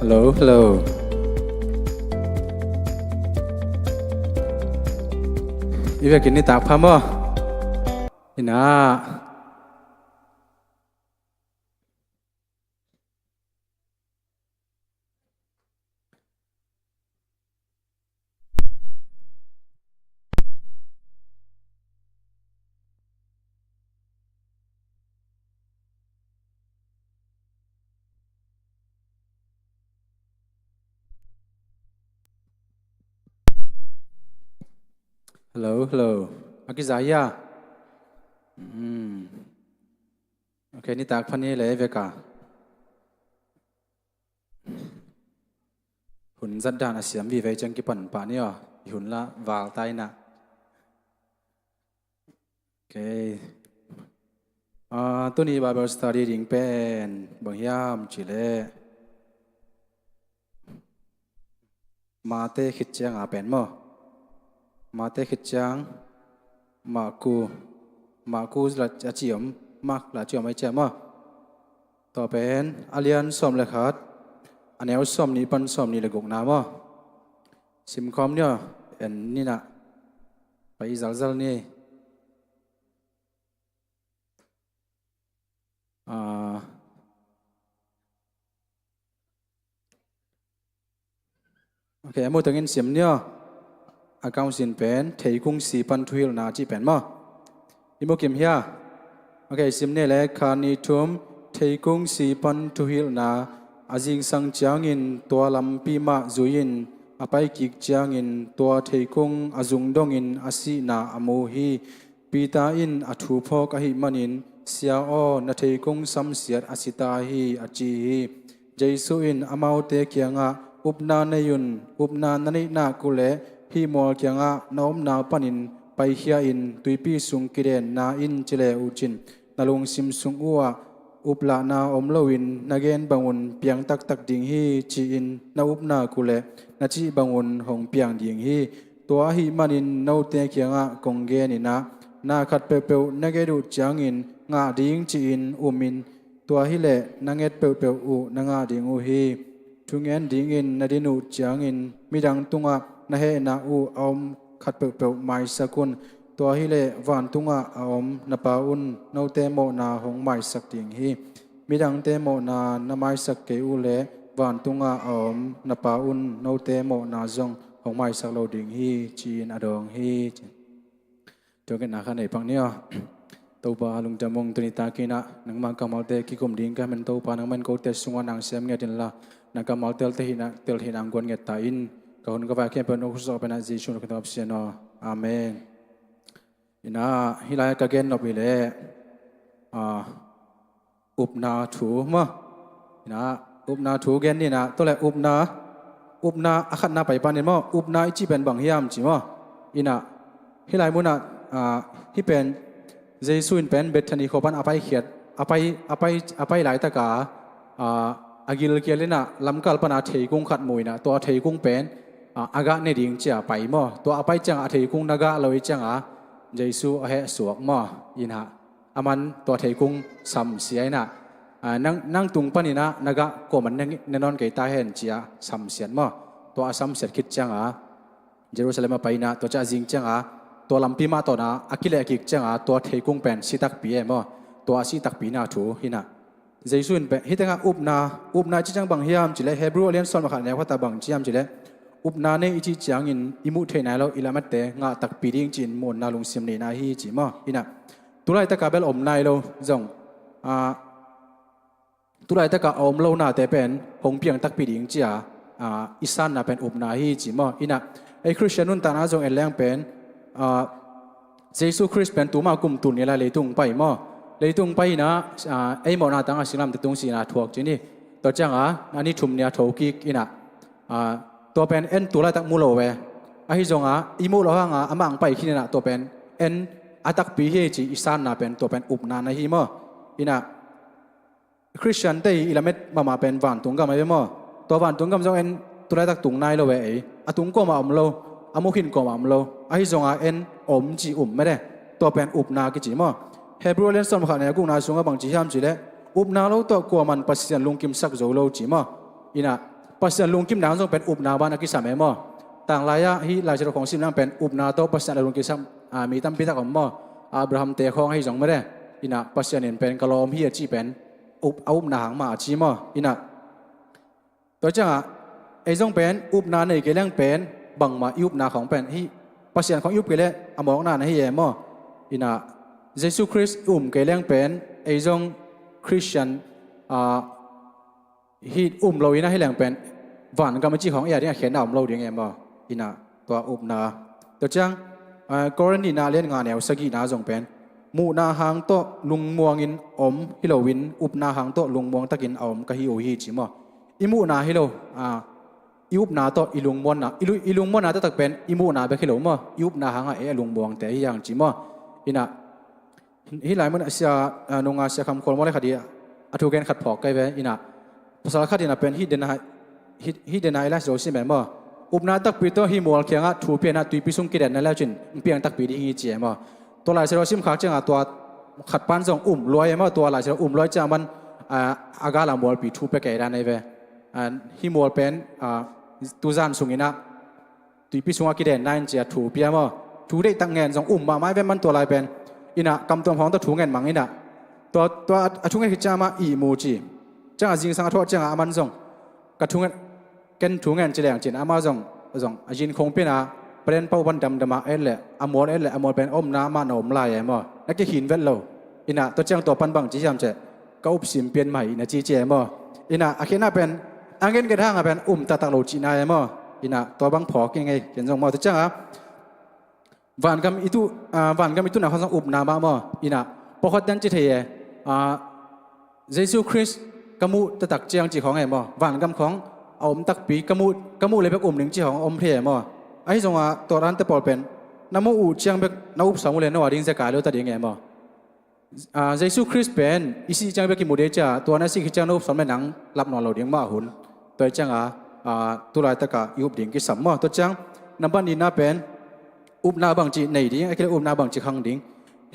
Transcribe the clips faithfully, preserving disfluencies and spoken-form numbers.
Hello, hello. I vekin nitak pha maw? Ina. Hello, hello. A kiza hia? Mm. Ok, nitak pha ni le veka. Hun zat dan a siam vive ciang kipan pah ni aw. I hun la val ta ina. Ok. Ah, tuni Bible study ding pen bang hiam cih leh Mate khit ciang a pen maw? Mate khit ciang Marku, Marku la a ci om, Mark la a ci om ai ciang maw? Tua pen a lian sawm le khat, a neu sawm nih pan sawm nih le gukna maw? Simkhawm ni aw, en ni ina. Pai zalzal ni. Ah. Ok, a mu tengin sim ni aw. A kawng sin pen theikung si pan thuhilhna cih pen maw? I mu kim hia? Ok, sim ni le khat nih thum. Theikung si pan thuhilhna. A zingsang ciangin tua lampi mah zui-in a pai kik ciangin tua theikung a zung dongin a sihna a mu hi. Peter in a thu phawk ahih manin, "Sia aw, na theikung samsiat a si ta hi," a ci hi. Jesu in amaute kiangah, "Upna nei un, upna na neih nak uh leh hih mual kiangah na omna panin paikhia in tuipi sung kidenna in ci le uh cin, na lungsim sung uhah uplahna om loin na gen bangun piang taktak ding hi, ci-in na upna uh leh na cih bangun hong piang ding hi. Tua ahih manin note kiangah kong gen inah, na khat peuhpeuh na nget uh ciangin ngah ding ci-in umin, tua hileh na nget peuhpeuh uh na ngah ding uh hi. Thungen dingin na din uh ciangin midang tungah na hehna uh a om khat peuhpeuh maisak un. Tua hileh vantungah a om na Pa un note mawhna hong maisak ding hi. Midangte mawhna na maisak kei uh leh vantungah a om na Pa un note mawhna zong hong maisak lo ding hi," ci-in a dawng hi. Tua ngetna kha nei pak ni aw. Topa lungdam ung, tuni takin ah nangmah kammalte kikum ding ka hih manin Topa nangmah in kote sungah nang sem ngiat inla, nang kammalte telhihna, telhihna guan nget ta in. Ka hun ka vai khempeuh na khutsawh pen ah Jesu na khutsawh pen ah. Amen. Inah hih lai ka gen nop hi leh, ah, upna thu maw? Inah upna thu gen ni inah, tua leh upna, upna a khatna pai panin maw? Upna i cih pen bang hiam ci maw? Inah hih lai munah, ah, hih pen Jesu in pen Bethany khua pan a paikhiat, a pai, a pai, a pai laitaka, ah, a gilkial inah lamkal pana theikung khat mu inah, tua theikung pen, ah, a gah ne ding cia pai maw? Tua a pai ciangah a theikung na gah lo i ciangah Jesu a hehsuak maw? Inah aman tua theikung samsia inah, ah, nang, nang tung paninah na gah kuaman ne, ne nawn kei ta hen cia samsiat maw? Tua a samsiat khit ciangah Jerusalem a pai inah, tua ciah a zing ciangah tua lampi mah tawnah a kilehkik ciangah tua theikung pen si takpi e maw? Tua a si takpi na thu hi inah. Jesu in pen hih tengah upna, upna i cih ciang bang hiam cih leh Hebrew a lian sawm le khat neu khat ah bang ci hiam cih leh, upna nei i cih ciangin i muh theih nai lo i lamette ngah takpi ding ci-in muanna lungsim neihna hi ci maw? Inah tulaitakah bel om nai lo zong, ah, tulaitakah a om lo nate pen hong piang takpi ding cia, ah, i sanna pen upna hi ci maw? Inah ei Khristian nuntakna zong en leng pen, ah, Jesu Khrist pen tuma kum tul nih lai leitung pai maw? Leitung pai inah, ah, ei mawhna tangah singlamteh tung sihna thuak ci ni. Tua ciangah a ni thum ni a tho kik inah, ah, tua pen en tulaitak mu lo ve. Ahi zongah i muh loh hangah amah ang pai khin inah tua pen en a takpi hi ci i sanna pen tua pen upna na hi maw? Inah Khristiante i lamet mahmah pen vantung gam ahi ve maw? Tua vantung gam zong en tulaitak tung nai lo ve ei. A tung kuamah om lo, a mu khin kuamah om lo. Ahi zongah en om ci um mede. Tua pen upna kici maw? Hebrew a lian sawm le khat neu gukna sungah bang ci hiam cih leh, upna lo tawh kuaman Pasian lungkimsak zo lo ci maw? Inah Pasian lungkimna zong pen upna bang a kisam e maw. Tanglai-ah hih Lai Siangtho khawng sim nang pen upna tawh Pasian a lungkisam, a, mi tampi tak om maw. Abraham te khawng ahi zong mede. Inah Pasian in pen ka lawm hi a ci pen up, a upna hang mah a ci maw. Inah tua ciangah ei zong pen upna nei kei leng pen bangmah i upna khawng pen hih Pasian khawng i up kei leh a mawkna na hi e maw. Inah Jesu Khrist i um kei leng pen ei zong Khristian, a, hih um lo inah hi leng pen vangam i cih khawng ei a dingah khenna om lo ding e maw. Inah tua upna. Tua ciang, a, Korin nihna lian nga neu sagihna zong pen muhna hang tawh lungmuangin om hi loin upna hang tawh lungmuang takin a om ka hi uh hi ci maw. I muhna hi lo, a, i upna tawh i lungmuanna, i lu-, i lungmuanna taktak pen i muhna bek hi lo maw. I upna hangah ei a lungmuangte hi hang ci maw. Inah hih lai munah sia, a, nunga Sia Kham Khual maw le khat hi a, a thu gen khat phawk kei ve. Inah pasal khat inah pen hih dena, hih, hih dena i Lai Siangtho sim e maw. Upna takpi tawh hih mual kiangah thu pia inah tuipi sung kidenna le uh cin piang takpi ding hi ci e maw. Tua Lai Siangtho sim khak ciangah tua khat pan zong um luai e maw. Tua Lai Siangtho um luai ciang man, a, a gal a mualpi thu pia kei dan ei ve. A, hih mual pen, a, tuzan sung inah tuipi sungah kiden na in ci a thu pia maw. Thu deihtak ngen zong um mahmah ei ve man tua lai pen. Inah kamtuam khawng tawh thu ngen mang inah tua, tua a thu ngen khit ciang amah ihmu ci. Ciangah zingsang a thawh ciangah aman zong ka thu ngen, ken thu ngen ci leng cin amah zong, zong a zin khong pina palen pau pan damdama et leh a mual et leh a mual pen omna mah na om lai e maw. Na kikhin vet lo. Inah tua ciang tua pan bang ci hiam ceh ka up sim pian mah hi na ci ci e maw. Inah a khenna pen a ngen get hangah pen um taktak lo cihna e maw. Inah tua bang phawk ing ei ken zong maw. Tua ciangah vangam i tu, a, vangam i tuna khawng zong upna mah maw. Inah pawlkhat ten ci thei e, a, Jesu Khrist ka muh taktak ciang ci khawng e maw. Vangam khawng a om takpi ka muh, ka muh le bek um ding ci khawng a om thei e maw. Ahi zongah tua rante pawl pen na muh uh ciang bek na upsam uh le no a ding zekai lo ta ding e maw. A, Jesu Khrist pen i sih ciang bek i mu dei cia, tua na sih khit ciang na upsam le nang lap nawn lo ding mah hun. Tua hi ciangah, a, tulaitakah i up ding kisam maw. Tua ciang nambat nihna pen upna bangci nei ding, a kile upna bangci khang ding.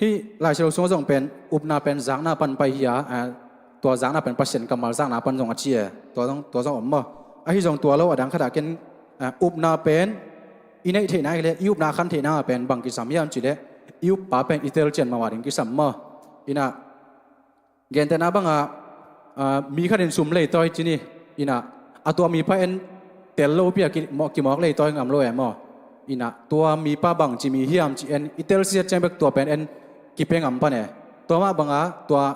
Hih Lai Siangtho sungah zong pen upna pen zakna pan pai hi a, a, tua zakna pen Pasian kammal zakna pan zong a ci e. Tua zong, tua zong om maw. Ahi zong tua lo a dang khatah ken, a, upna pen i neih theihna hi leh i upna a khan theihna pen bang kisam hiam cih leh i uppa pen i telcian mahmah ding kisam maw. Inah gentehna bangah, a, mi khatin sum leitawi ci ni. Inah a tua mipa en tel lopi a ki-, mawh, kimawk leitawi ngam lo e maw. Inah tua mipa bangci mi hiam ci en i telsiat ciang bek tua pen en kipia ngam pan e. Tua mah bangah tua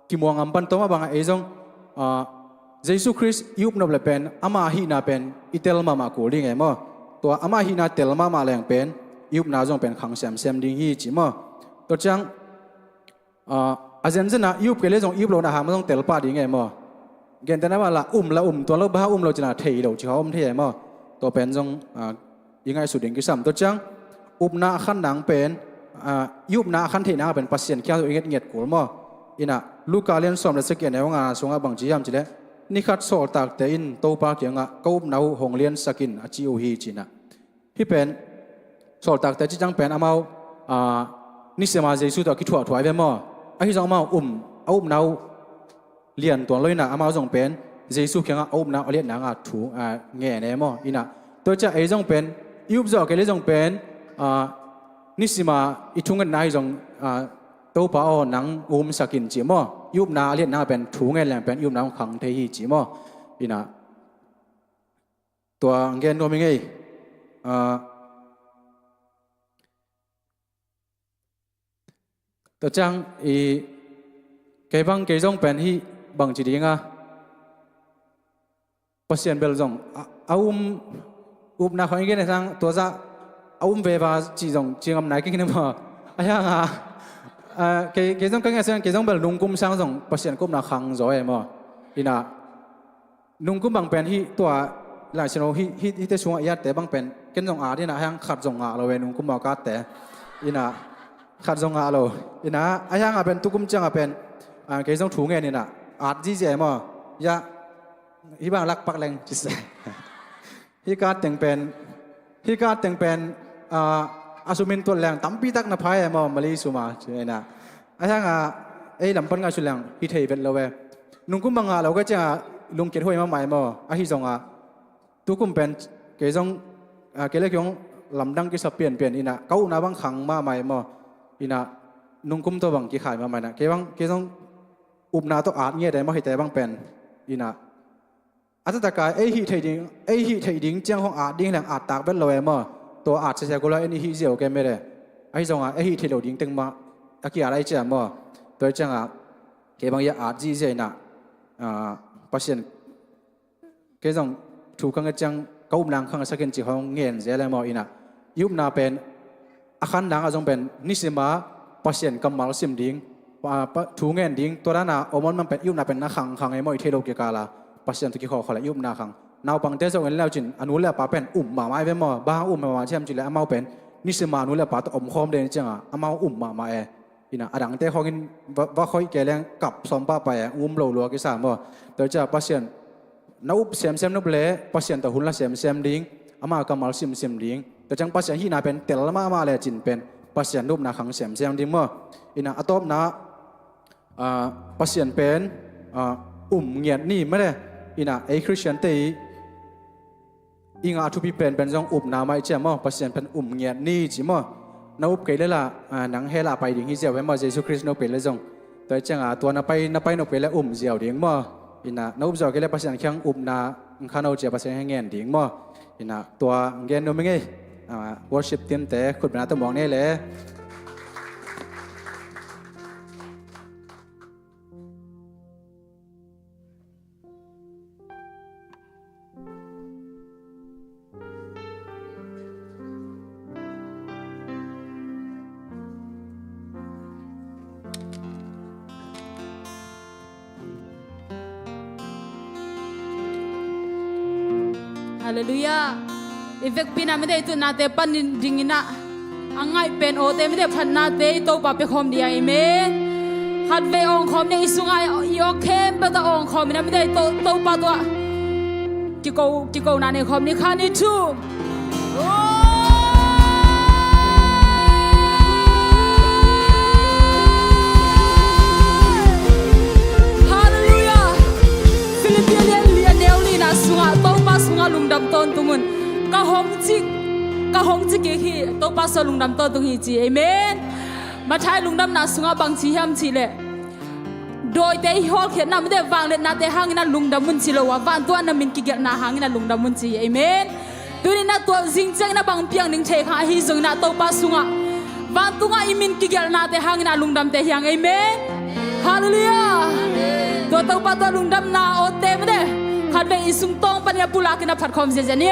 kimuang ngam pan tua mah bangah ei zong, a, Jesu Khrist i up nop le pen ama hihna pen i tel mahmah kul ding e maw. Tua ama hihna tel mahmah leng pen i upna zong pen khang semsem ding hi ci maw. Tua ciang, a, a zenzenah i up kei le zong i up lohna hang zong tel pah ding e maw. Gentehna mah lah um la um tuan lo, bang um lo cina thei lo ci kha om thei e maw. Tua pen zong, a, i ngaihsut ding kisam. Tua ciang upna a khan nang pen, a, i upna a khan theih nang pen Pasian kiang i ngetnget kul maw. Inah Luka lian sawm le sagih a neu nga sungah bang ci hiam cih leh, ni khat sawltakte in Topa kiangah ka upna uh hong liansak in a ci uh hi cinah. Hih pen sawltakte ci ciang pen amau, a, nisima Jesu tawh a kithuahthuai ve maw. Ahi zong amau um, a upna uh lian tuan lo inah amau zong pen Jesu kiangah a upna a liatna nga thu, a, ngen e maw. Inah tua ciah ei zong pen i up zawh kei le zong pen, a, nisima i thungetna hi zong, a, Topa aw nang umsak in ci maw. I upna a liatna pen thu ngen leng pen i upna hong khang thei hi ci maw. Inah tua ngen nuam i ngei. A, Tua ciang i kei bang kei zong pen hih bang ci ding a, Pasian bel zong a, a um upna khawng i gen a sang tua zah a um veva cih zong ci ngam nai kei khin a maw. A hiang a, a, kei, kei zong ka ngen a sang kei zong bel nungkum sang zong Pasian ka upna khang zaw e maw. Inah nungkum bang pen hih tua Lai Siangtho hih, hih, hihte sungah i atte bang pen ken zong at inah a hiang khat zong ngah lo e nungkum mawk atte. Inah khat zong ngah lo. Inah a hiang a pen tukum ciang a pen, a, kei zong thu ngen inah at zizia e maw. Yah hih bang lakpak leng. Hih ka at teng pen, hih ka at teng pen, a, a sumin tuat leng tampi tak na phai e maw Mali suma. Inah a hiang a ei lam pan ngaihsut leng hi thei vet lo e. Nungkum bang ngah lo ka ciang a lungkiat huai mahmah e maw. Ahi zongah tukum pen kei zong, ah, kei le kei zong lamdang kisa pianpian inah ka upna bang khang mahmah e maw. Inah nungkum tawh bang kikhai mahmah inah kei bang kei zong upna tawh at ngiat e maw hihte bang pen. Inah a taktak a ei hih theih ding, ei hih theih ding ciang hong at ding leng at tak vet lo e maw. Tua at siasia kul a en i hih ziau ke mede. Ahi zongah ei hih theih lo ding teng mah a kiat a i ciah maw. Tua i ciangah kei bang i a at zihziah inah, ah, Pasian kei zong thu ka nget ciang ka upna khang sak in cih hong ngen zel e maw inah. I upna pen a khan dang a zong pen nisima Pasian kammal sim ding, pa, pa, thu ngen ding, tua dana om on mang pen i upna pen na khangkhang e maw i thei lo kikala Pasian tawh kikhawlkhawl a i upna khang. Naupangte zong en leu cin a nu le a pa pen um mahmah e ve maw. Bang um mahmah ciam cih le amau pen nisima a nu le a pa tawh omkhawm den cianga amau um mahmah e. Inah a dangte khawngin va, va khoih kei leng kap sawm pahpah e, um lo lua kisa maw. Tua ciah Pasian na up semsem nop le Pasian tawh hun la semsem ding, ama kammal simsim ding. Tua ciang Pasian hihna pen tel mahmah le cin pen Pasian na upna khang semsem ding maw. Inah a tawpna, ah, Pasian pen, ah, um ngiat ni mede. Inah ei Khristiante i i ngah thupi penpen zong upna mah i ciah maw, Pasian pen um ngiat ni ci maw. Na up kei le lah, ah, nang hell ah pai ding hi ziau e maw, Jesu Khrist na up kei le zong. Tua i cianga tua na pai, na pai nop kei le um ziau ding maw. Inah na up zaw kei le Pasian kiang upna khan o cia Pasian kiang ngen ding maw. Inah tua gen nuam ing ei. Ah, worship team te khutbena tawh muak ni le. Halleluiah. I vekpi-in ah midei tutnate pan dingin ah a ngaih pen awte midei phatnate i Topa pia khawm ding a, amen. Khatvei awng khawm ni, i sungah i awk khempeuh tawh awng khawm in ah midei To, Topa tawh kiko, kikona nei khawm ni kha ni thu. Halleluiah. Philippi lian li a neu lina sungah Topa sungah lungdam tawntung un. Ka hong cik, ka hong cik kik hi, Topa sungah lungdam tawntung hi ci. Amen. Mathai lungdamna sungah bang ci hiam cih leh, dawite i hawlkhiatna mite vangliatnate hangin ah lungdam un ci lo a, vantung ah na min kigelhna hangin ah lungdam un ci. Amen. Tuni-in ah tua zing ciangin ah bang piang ding thei kha ahi zongin ah Topa sungah vantung ah i min kigelhnate hangin ah lungdamte hi hang. Amen. Halleluiah. Tua Topa tua lungdamna awte mite khatvei i sungtawng panin ah pulakin ah phatkhawm ziazia ni.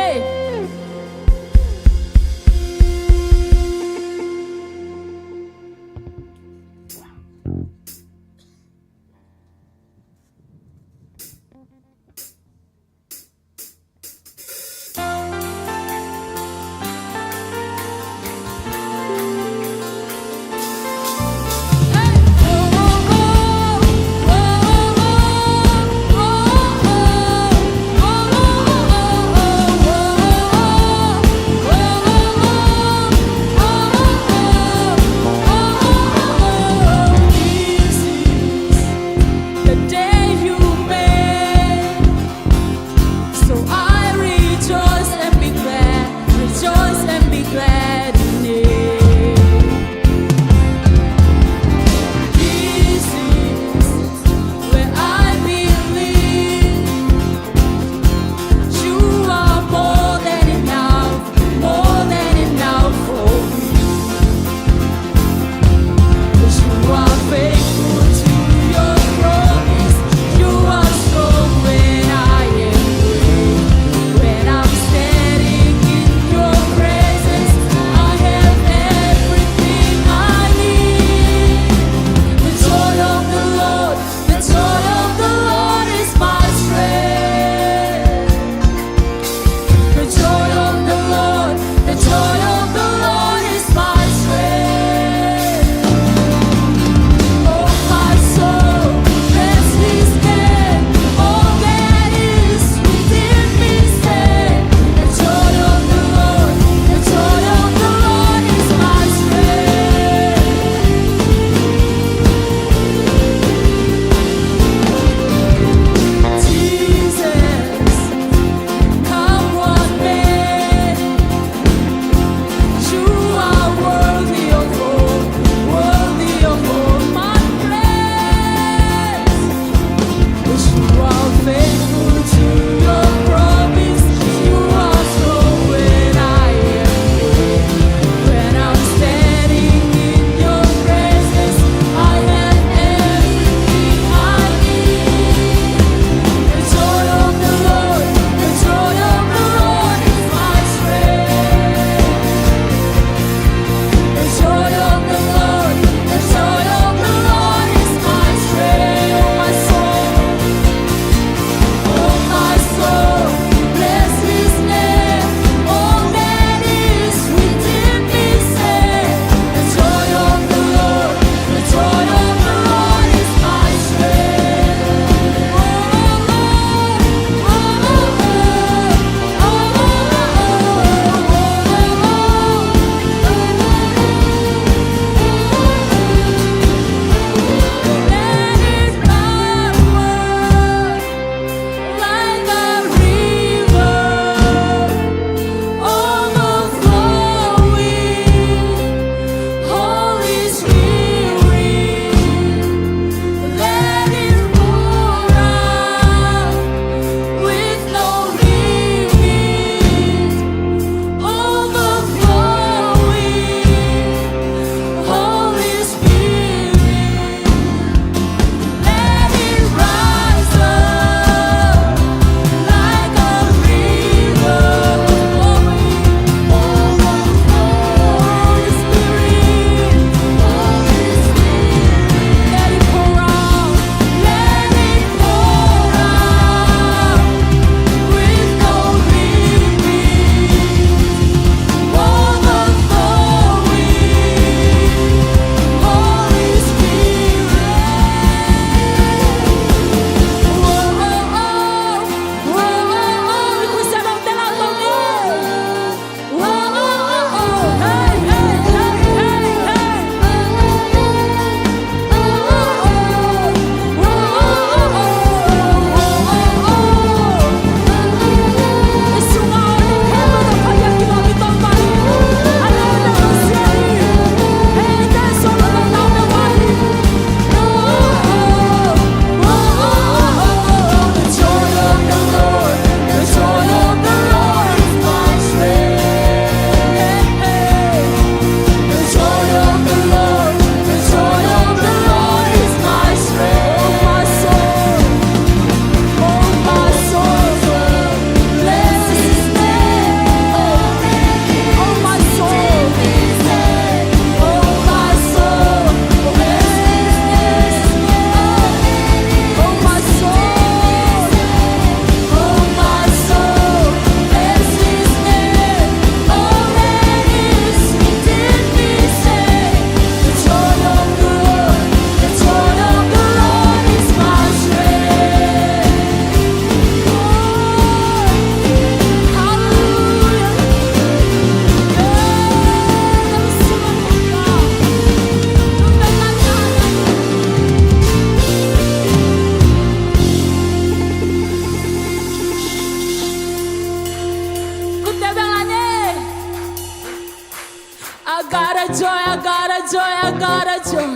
Joy, I got a joy, I got a joy.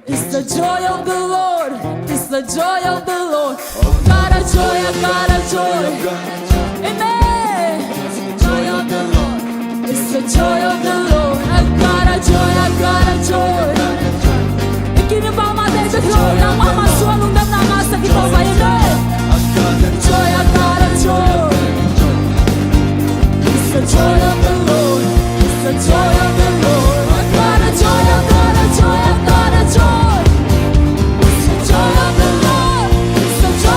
It's the joy of the Lord. It's the joy of the Lord. I got a joy, I got a joy. Amen. It's the joy of the Lord. It's the joy of the Lord. I got a joy, I got a joy. Ikini pa mate joy. Nang mama sualung dan nang asa kita ba. Amen. Joy, I got a joy. It's the joy of the Lord. It's the joy of the Lord. I got a joy, I got a joy, I got a joy. It's the joy of the Lord. It's the joy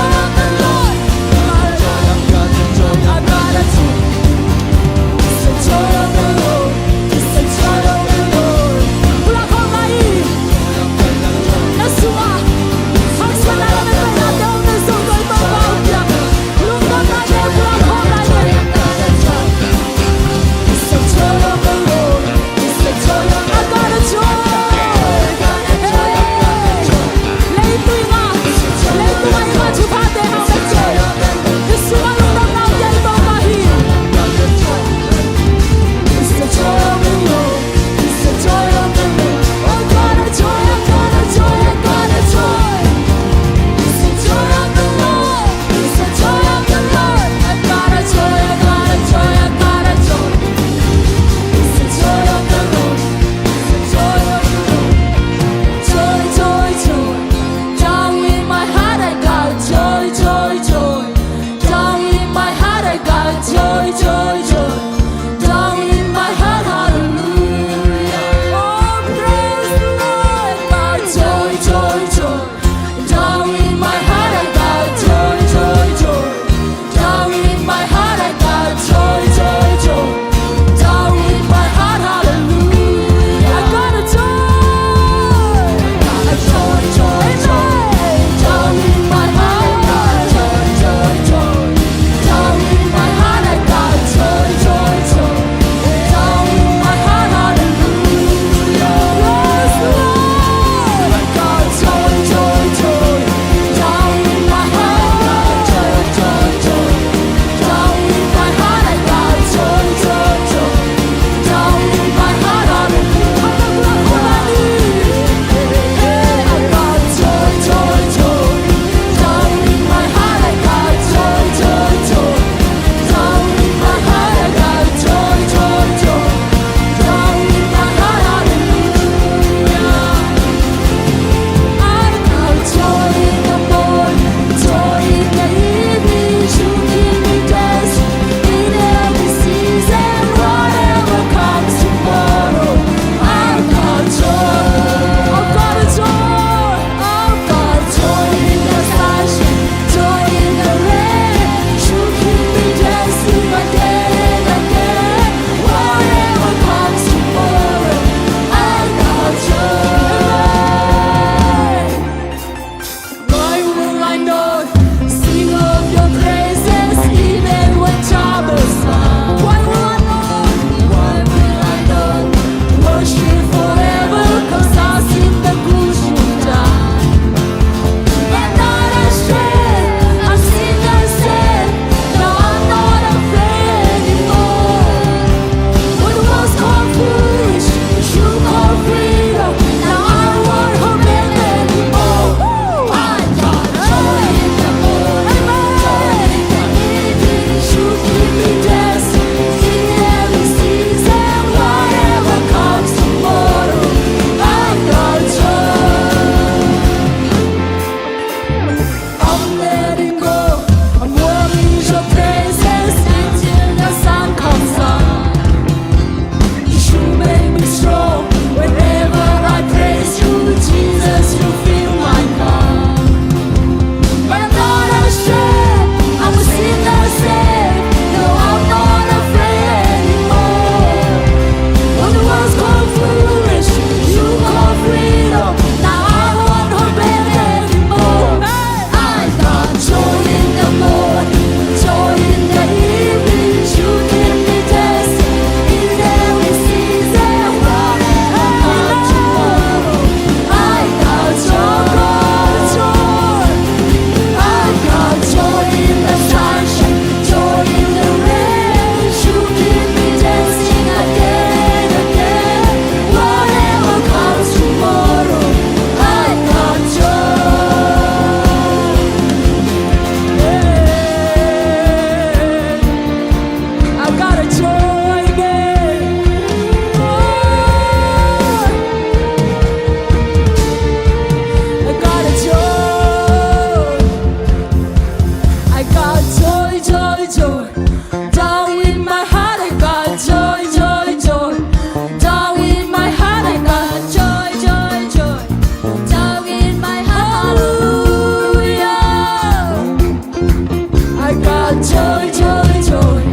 Joy, joy, joy.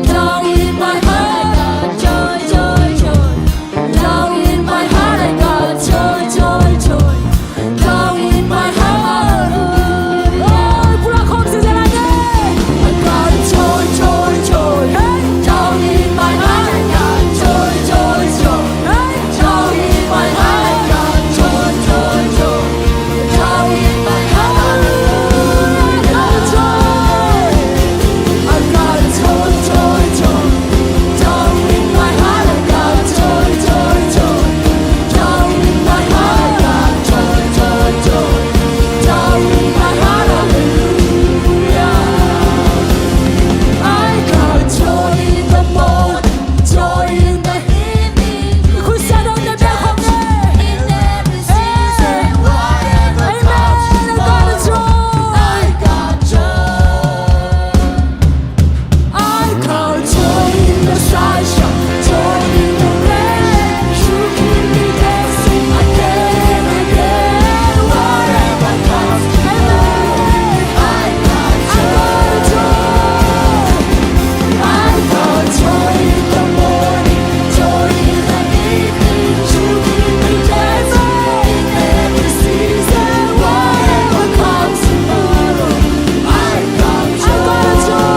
Down in my heart, joy, joy, joy. Down in my heart, I got joy, joy, joy. Down in my heart. Oh, pura khawm se zel a ni. I got joy, joy, joy. Hey. Down in my heart, I got joy, joy, joy. Hey. Down in my heart, I got joy, joy, joy. Down in my heart, I got joy. I got joy, joy, joy. Down in my heart, I got joy, joy, joy. Down in my heart, I got joy, joy, joy. Down in my heart, hallelujah. I got joy in the morning, joy in the evening. Amen. I got joy. I got joy in the sunshine, joy in the rain. You keep me dancing again and again. Whatever comes, amen. I got joy. I got joy in the morning, joy in the evening. You keep me dancing in every season. Whatever comes tomorrow, I got joy.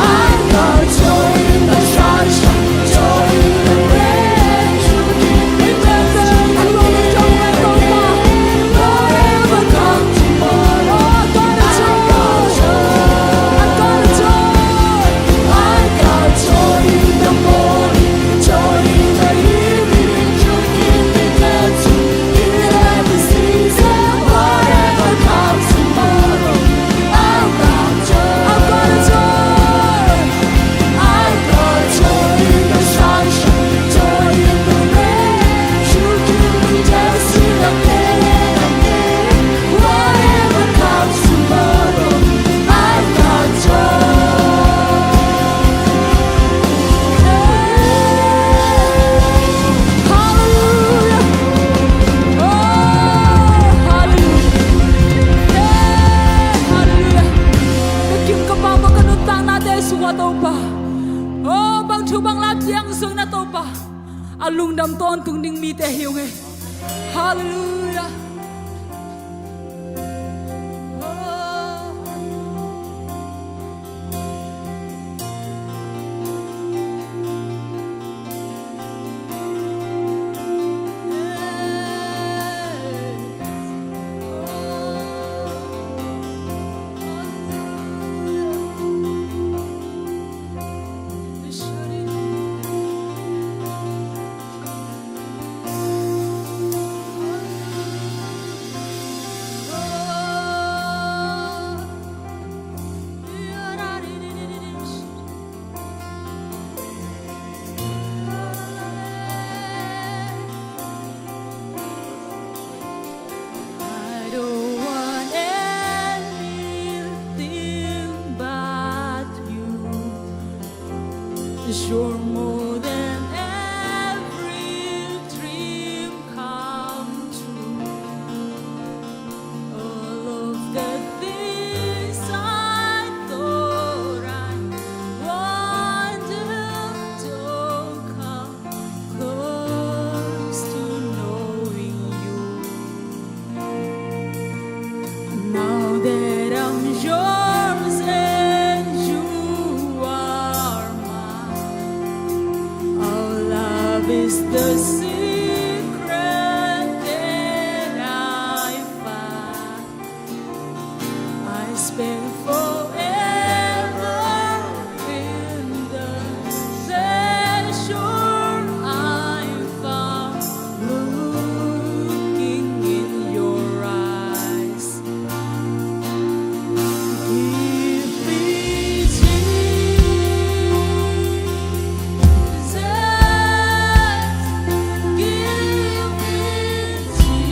I got joy in the sunshine, joy in the rain. You keep me dancing again and again. Whatever comes tomorrow, I got joy. I got joy. I got joy in the morning, joy in the evening. You keep me dancing in every season. Whatever comes tomorrow, I got joy. I got joy. I got joy in the sunshine, joy in the rain. You keep me dancing again and again. Whatever comes tomorrow, I got joy. Hallelujah. Oh, hallelujah. Yeah, hallelujah. Ka kim ka pam, ka nuntaknate sungah Topa, oh, bang thu bang la piang zongin Topa, a lungdam tawntung ding mite hi ung ei. Hallelujah. Oh. I don't want anything but you. You're more than every dream come true. All of the things I thought I wanted don't come close to knowing you. Now that I'm yours and you are mine, our love is the secret that I find. I spend forever in the pleasure I found looking in your eyes. Give me Jesus, give me Jesus.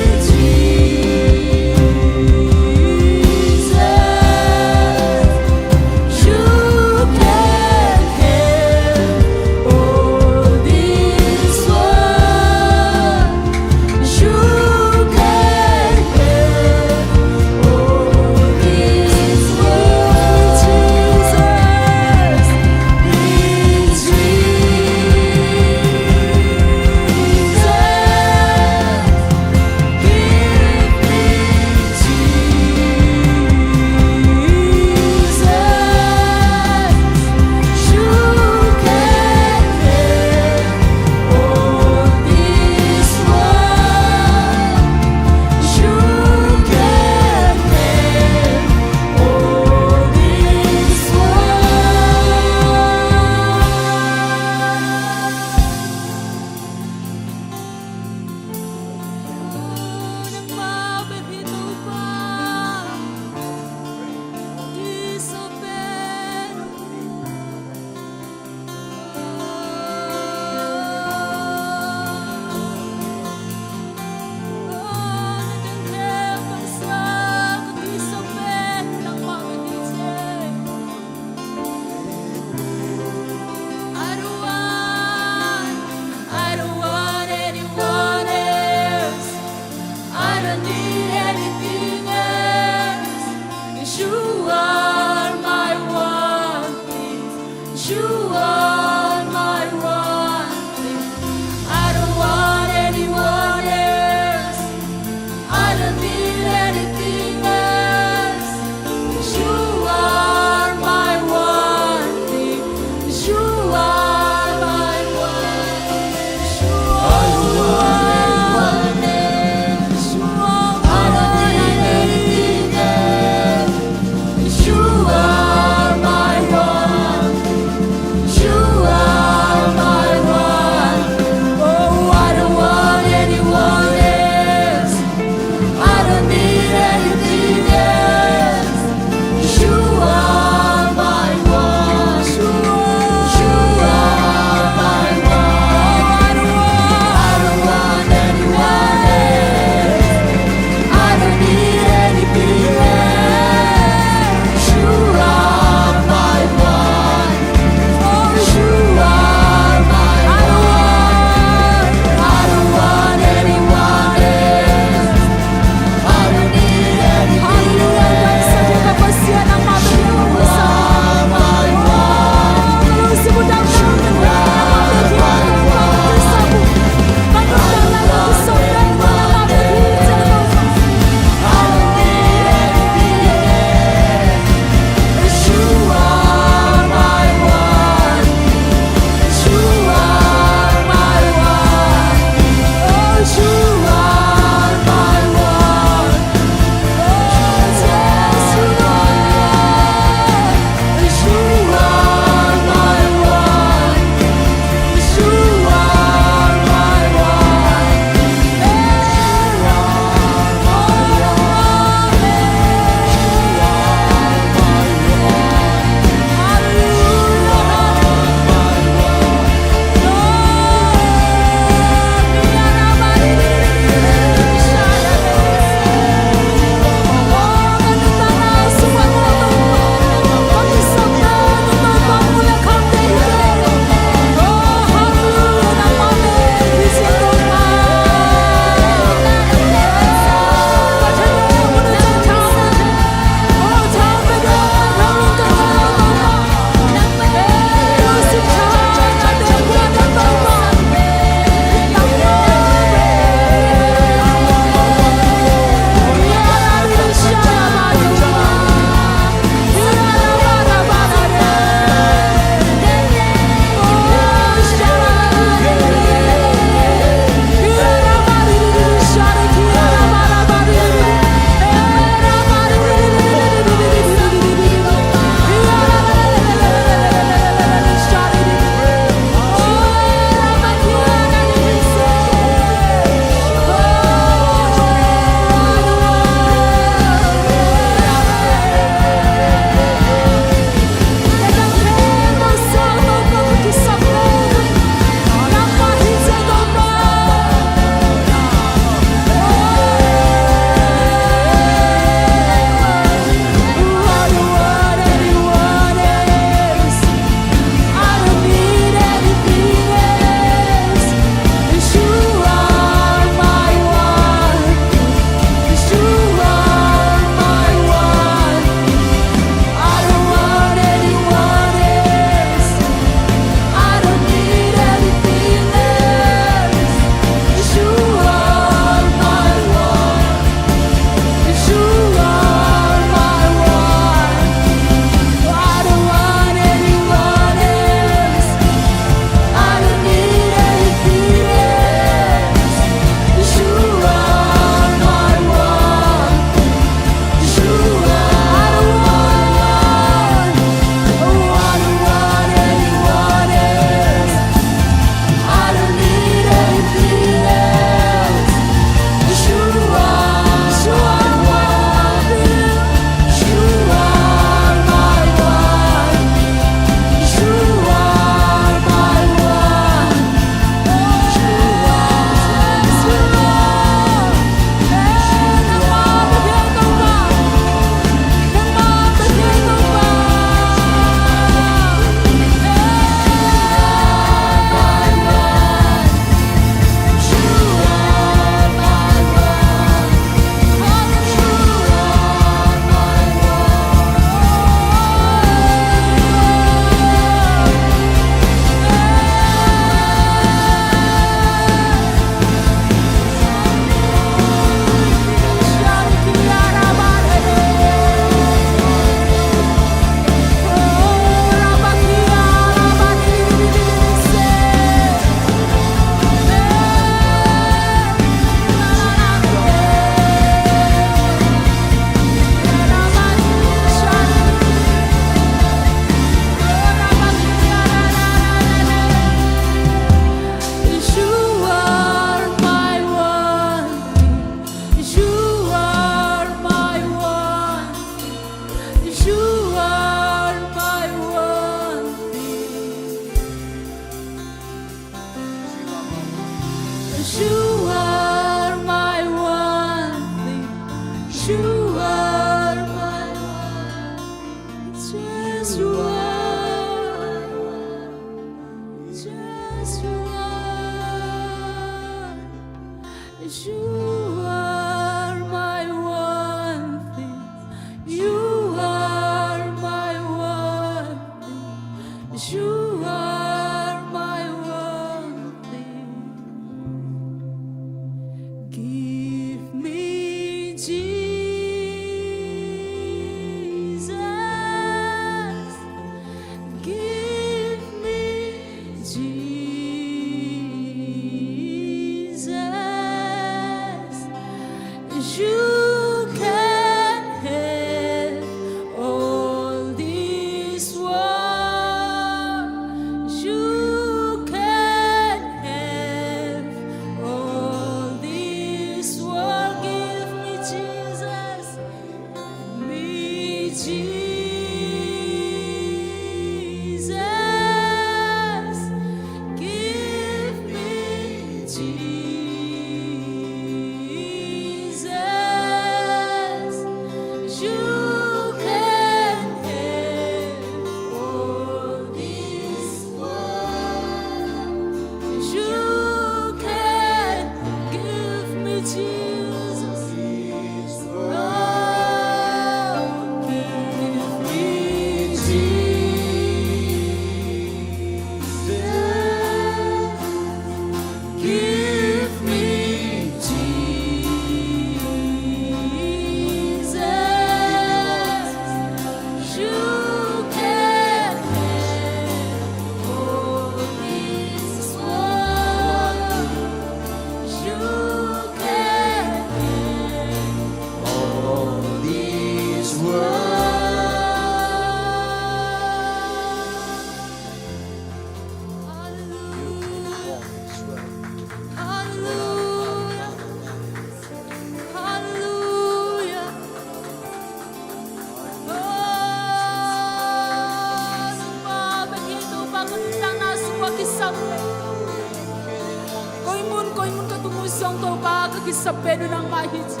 Kisap pen uh nangmah hi ci.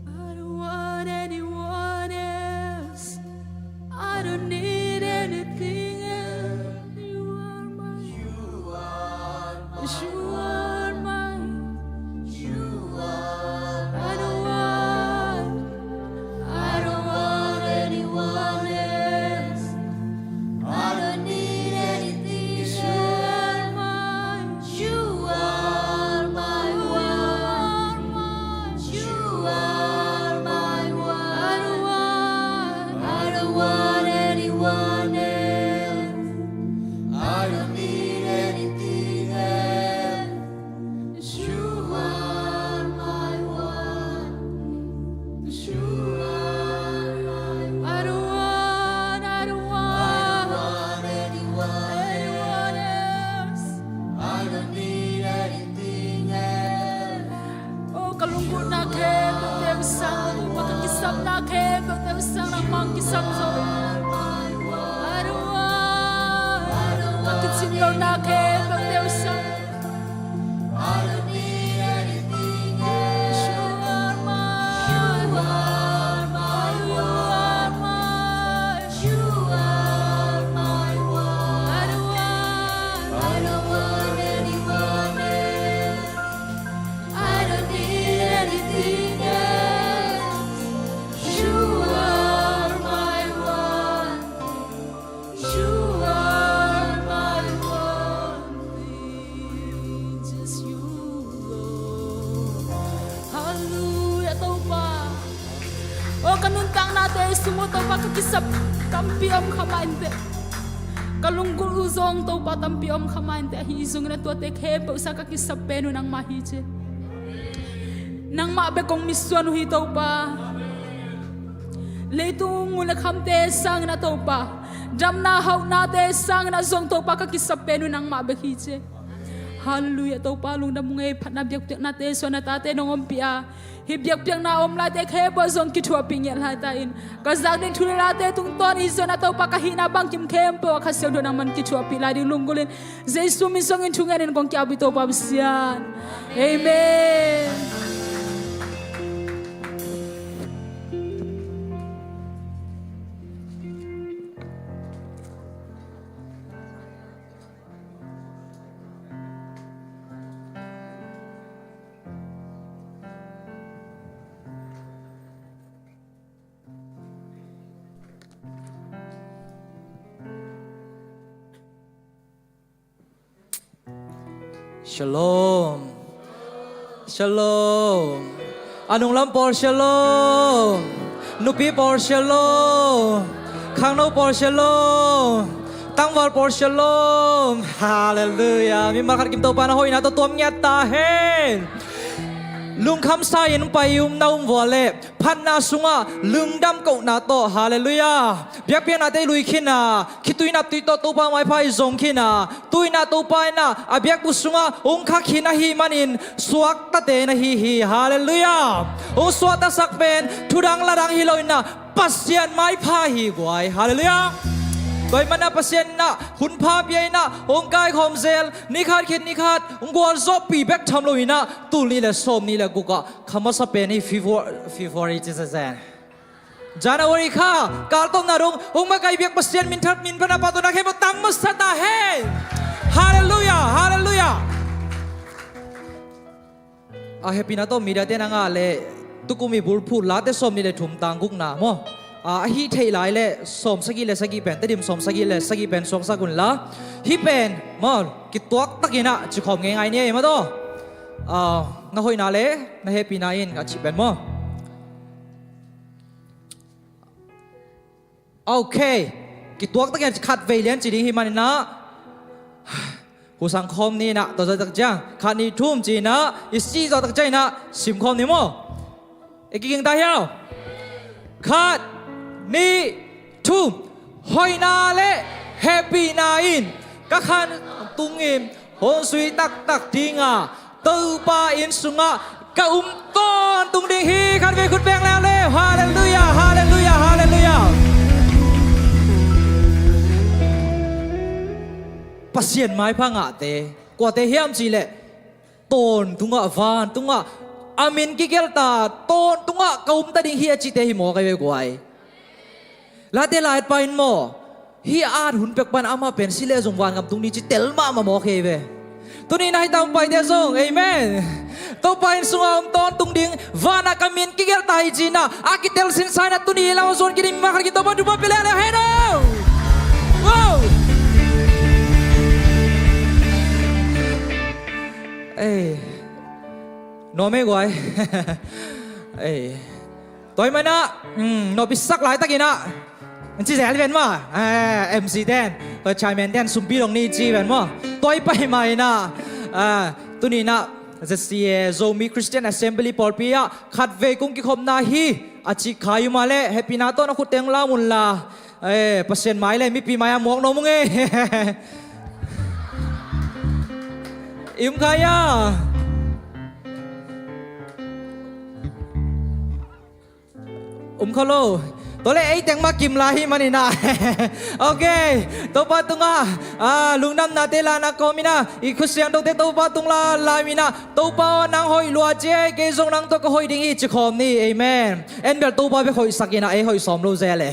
I don't want anyone else. I don't need anything else. You are my, you are my, you are my. I don't want, I don't want anyone else. I don't need anything else. You are my, you are my one. You are my one. I don't want, I don't want anyone else. I don't need anything else. You are my one. You are my one. I don't want, I don't want anyone, anyone else. I don't need anything else. Oh, ka lunggulhna khempeuh teu sang, ka kisapna khempeuh teu sang, nangmah kisam zo. I don't want, ka kicing lohna khempeuh teu sang. I don't need anything else. You are my, you are my, you are my, you are my one. I don't want, I don't want anyone else. I don't need anything else. You are my one. You are my one, Jesus, you, Lord. Hallelujah, Topa. Oh, ka nuntaknate sung uh Topa ka kisap tampi om kha mah inteh. Ka lunggulh uh zong Topa tampi om kha mah inteh. Ahi zongin a tuate khempeuh sang ka kisap pen uh nangmah hi ci. Nangmah bek kong mitsuan uh hi Topa. Leitung mun le khamte sangin a Topa, damna hauhnate sangin a zong Topa ka kisap pen uh nangmah bek hi ci. Hallelujah, Topa lungdam ung ei, phatna biakpiaknate suan a tate nong ompih a, hih biakpiakna a om laite khempeuh zong kithuahpih ngiat lai ta in. Ka zak ding thu le late tungtawn i zon a Topa ka hihna bangkim khempeuh a Kha Siangtho nangman kithuahpih lai ding lunggulhin Jesu min suangin thungen in kong kiapih Topa Pasian. Amen. Shalom. Shalom. A nunglam pawl shalom. Nupi pawl shalom. Khangno pawl shalom. Tangval pawl shalom. Hallelujah. Mimal khat kim Topa na hoihna tawh tuam ngiat ta hen. Lungkham sa-in pai um na um vua leh phatna sungah lungdam kohna tawh. Hallelujah. Biakpiaknate lui khin a, khitui naptui tawh Topa maipha i zong khin a, tu-in ah Topa in ah a biakbuk sungah hong khak khin ahih manin suaktate na hi hi. Hallelujah. Hong suaktasak pen thudang ladang hi lo in ah Pasian maipha hi guai. Hallelujah. Tua ahih manin ah Pasian in ah hunpha pia in ah hong kaikhawm zel, ni khat khit ni khat hong gualzawhpih bek tham lo in ah tul nih le sawm nih le guk ah kha masa pen hi. February, February ci zen. January kha kaltawpna dong hong makaih biak Pasian min tha, min phatna pahtawina khempeuh tang masa ta hen. Hallelujah, hallelujah. A hehpihna tawh mediate na ngah leh tukum i bulphuh Late sawm nih le thum tang gukna maw, a, a hih theih lai leh sawm sagih le sagih pen, Tedim sawm sagih le sagih pen suaksak unla, hih pen maw kituaktakin ah cikhawm ngeingai ni ei maw taw. A, na hoihna le na hehpihna in a cih pen maw. Ok. Kituaktakin khatvei lian ci ding hih manin ah husang khawm ni in ah, tua zawhtak ciang khat nih thum ci in ah i sih zawhtak ciangin ah sim khawm ni maw. I kiging ta hiau. Khat, nih, thum. Hoihna le hehpihna in ka khan tungin hong zui taktak ding a, Topa inn sungah ka um tawntung ding hi. Khatvei khut beng leuleu. Hallelujah, hallelujah, hallelujah. Pasian maipha ngahte, kuate hiam cih leh, tawntungah, vantungah a min kigelh ta, tawntungah ka umta ding hi a cihte hi mawk ahi ve guai. Late lai et pah in maw, hih a at hun pek pan amah pen si leh zong vangam tung ding ci tel mahmah mawk hi ve. Tuni-in ah hih tangpaite zong, amen, Topa inn sungah om tawntung ding, vanah ka min kigelh ta hi ci-in ah a kitel sinsa-in ah tuni lam a zuan kik ding mi mah khat kim Topa thupha pia leh, hallelujah. Wow! Ei, nuam ei guai. Ei. Tua ahih manin ah, mm, nopsak laitakin ah, ci zel ven maw. Eh, M C ten, tua chairman ten sumpi dong ni ci ven maw. Tua ahih manin ah, ah, tuni-in ah Z C A, Zomi Christian Assembly pawlpi ah khatvei kong kikhopna hi a cih kha i om leh, hehpihna tawh na khutte hong lam un la. Eh, Pasian mai le mipi mai ah muak nuam ung ei. I um kha hia? Um kha lo. Tua leh ei teng mah kim lai ahih manin ah. Ok. Topa tungah, ah, lungdamnate lana kawmin ah, i khutsiangthote Topa tungah la, la-in ah, Topa aw, nang hoih lua ci ei, kei zong nang tawh ka hoih ding hi ci khawm ni. Amen. En bel Topa bek hoihsak in ah, ei hoih sawm lo zel e.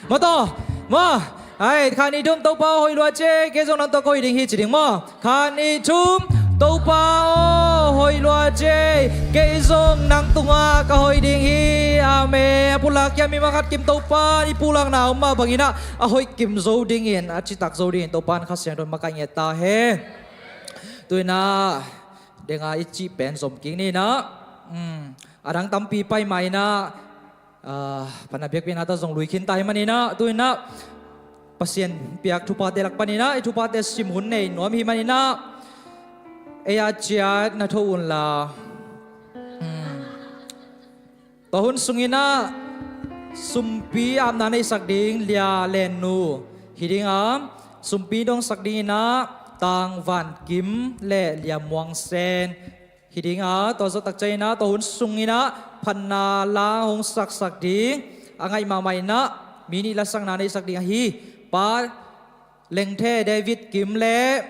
Maw, tua maw. Ai, khat nih thum, Topa aw, hoih lua ci ei, kei zong nang tawh ka hoih ding hi ci ding maw. Khat nih thum, Topa aw, hoih lua ci ei, kei zong nang tungah ka hoih ding hi. Amen. A pulak kia mi mah khat kim, Topa in i pulakna om mah bangin ah a hoih kim zo dingin, a citak zo dingin Topa in Kha Siangtho in makaih ngiat ta hen. Tu-in ah denga i cih pen zom kik ni-in ah, um, a dang tampi pai mah in ah, ah, pan a biakpiakna tawh zong lui khin ta ahih manin ah, tu-in ah Pasian piak thuphate lak panin ah i thuphate sim hun nei nuam ahih manin ah, ei a ciat na tho un la. Hmm. Tua hun sungin ah sumpi apna neihsak ding Lia Len Nu hi ding a, sumpi dongsak dingin ah Tang Van Kim le Lia Muang Sen hi ding a, tua zawh tak ciangin ah tua hun sungin ah phatna la hong saksak ding, a ngaih mahmah in ah mi nih lasakna neihsak ding ahi Pa Lengthe David Kim le,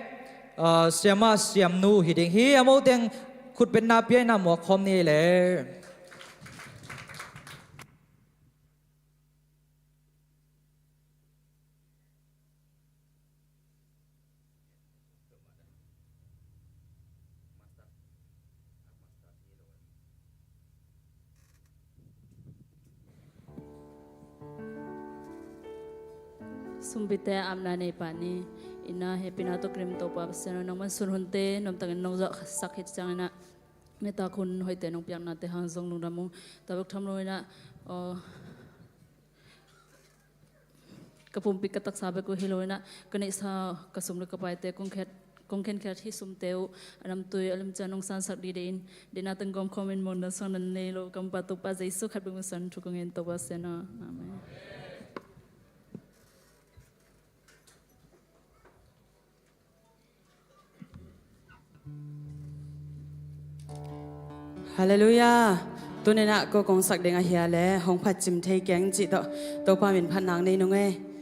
ah, Siamah Siam Nu hi ding hi. A mawk teng khutbetna pia in ah muak khawm ni ei le. Sumpite apna nei pah ni. Ina hehpihna tawh kidim Topa Pasian aw, nangman sun hunte nuamtakin nong zawhsak hi ciangin ah, nitak hun hoihte nong piaknate hang zong lungdam ung. Tua bek tham lo-in ah, aw, ka pumpi ka taksa bek uh hi lo-in ah, ka neihsa ka sum le ka paite kong khet, kong khenkhiat hih sumte uh a namtui a limcia nong sansak dih deih in, deihna teng gawm khawmin mawhna suang nan nei lo ka Topa Jesu khat bek min suang thu ka ngen, Topa Pasian aw. Amen. Halleluiah. Tuni-in ah ko kong sak ding ahi a leh hong phatcim thei keng cih tawh Topa min phatna nei nung ei.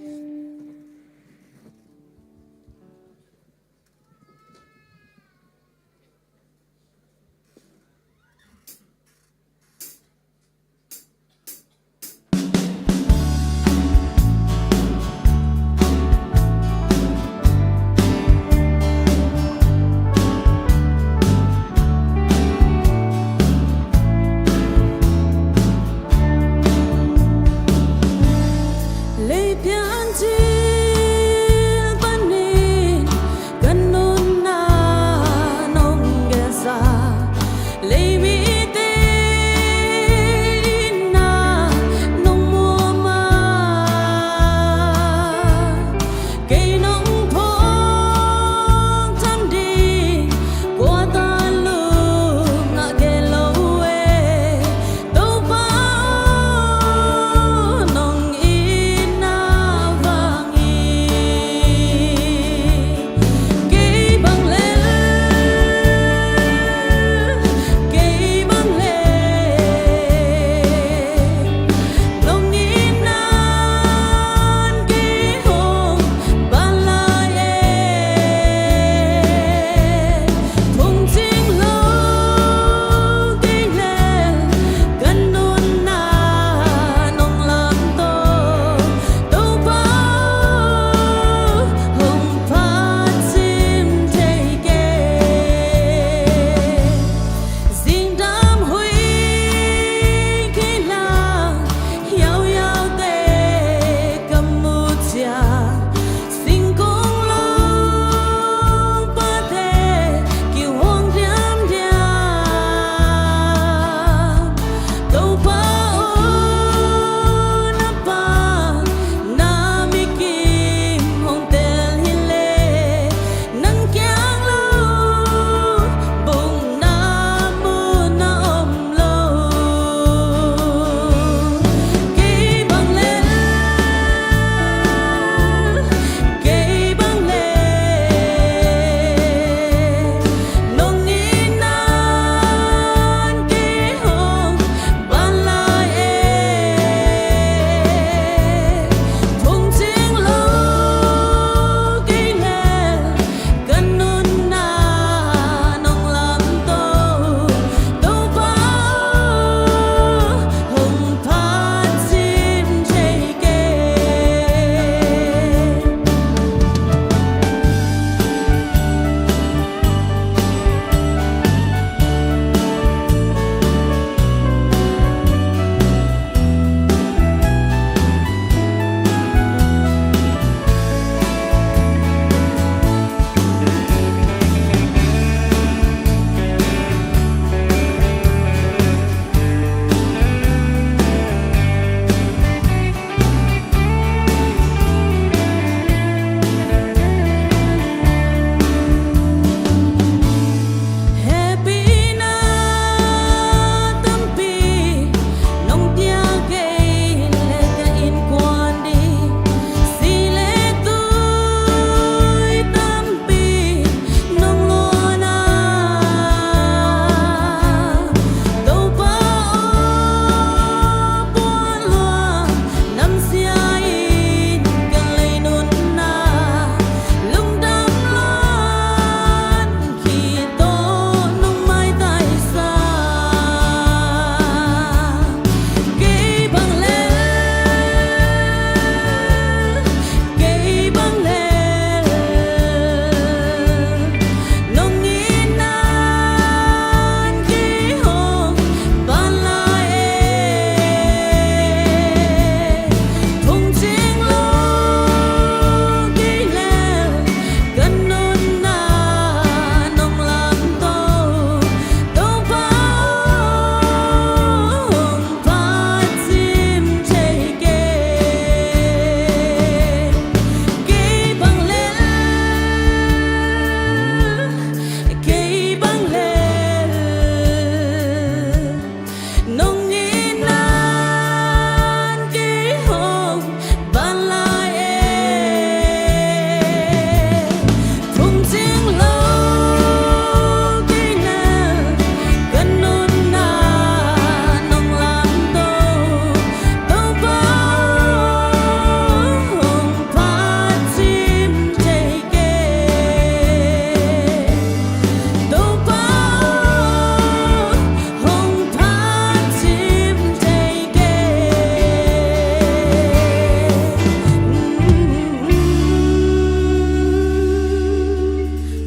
Leiphia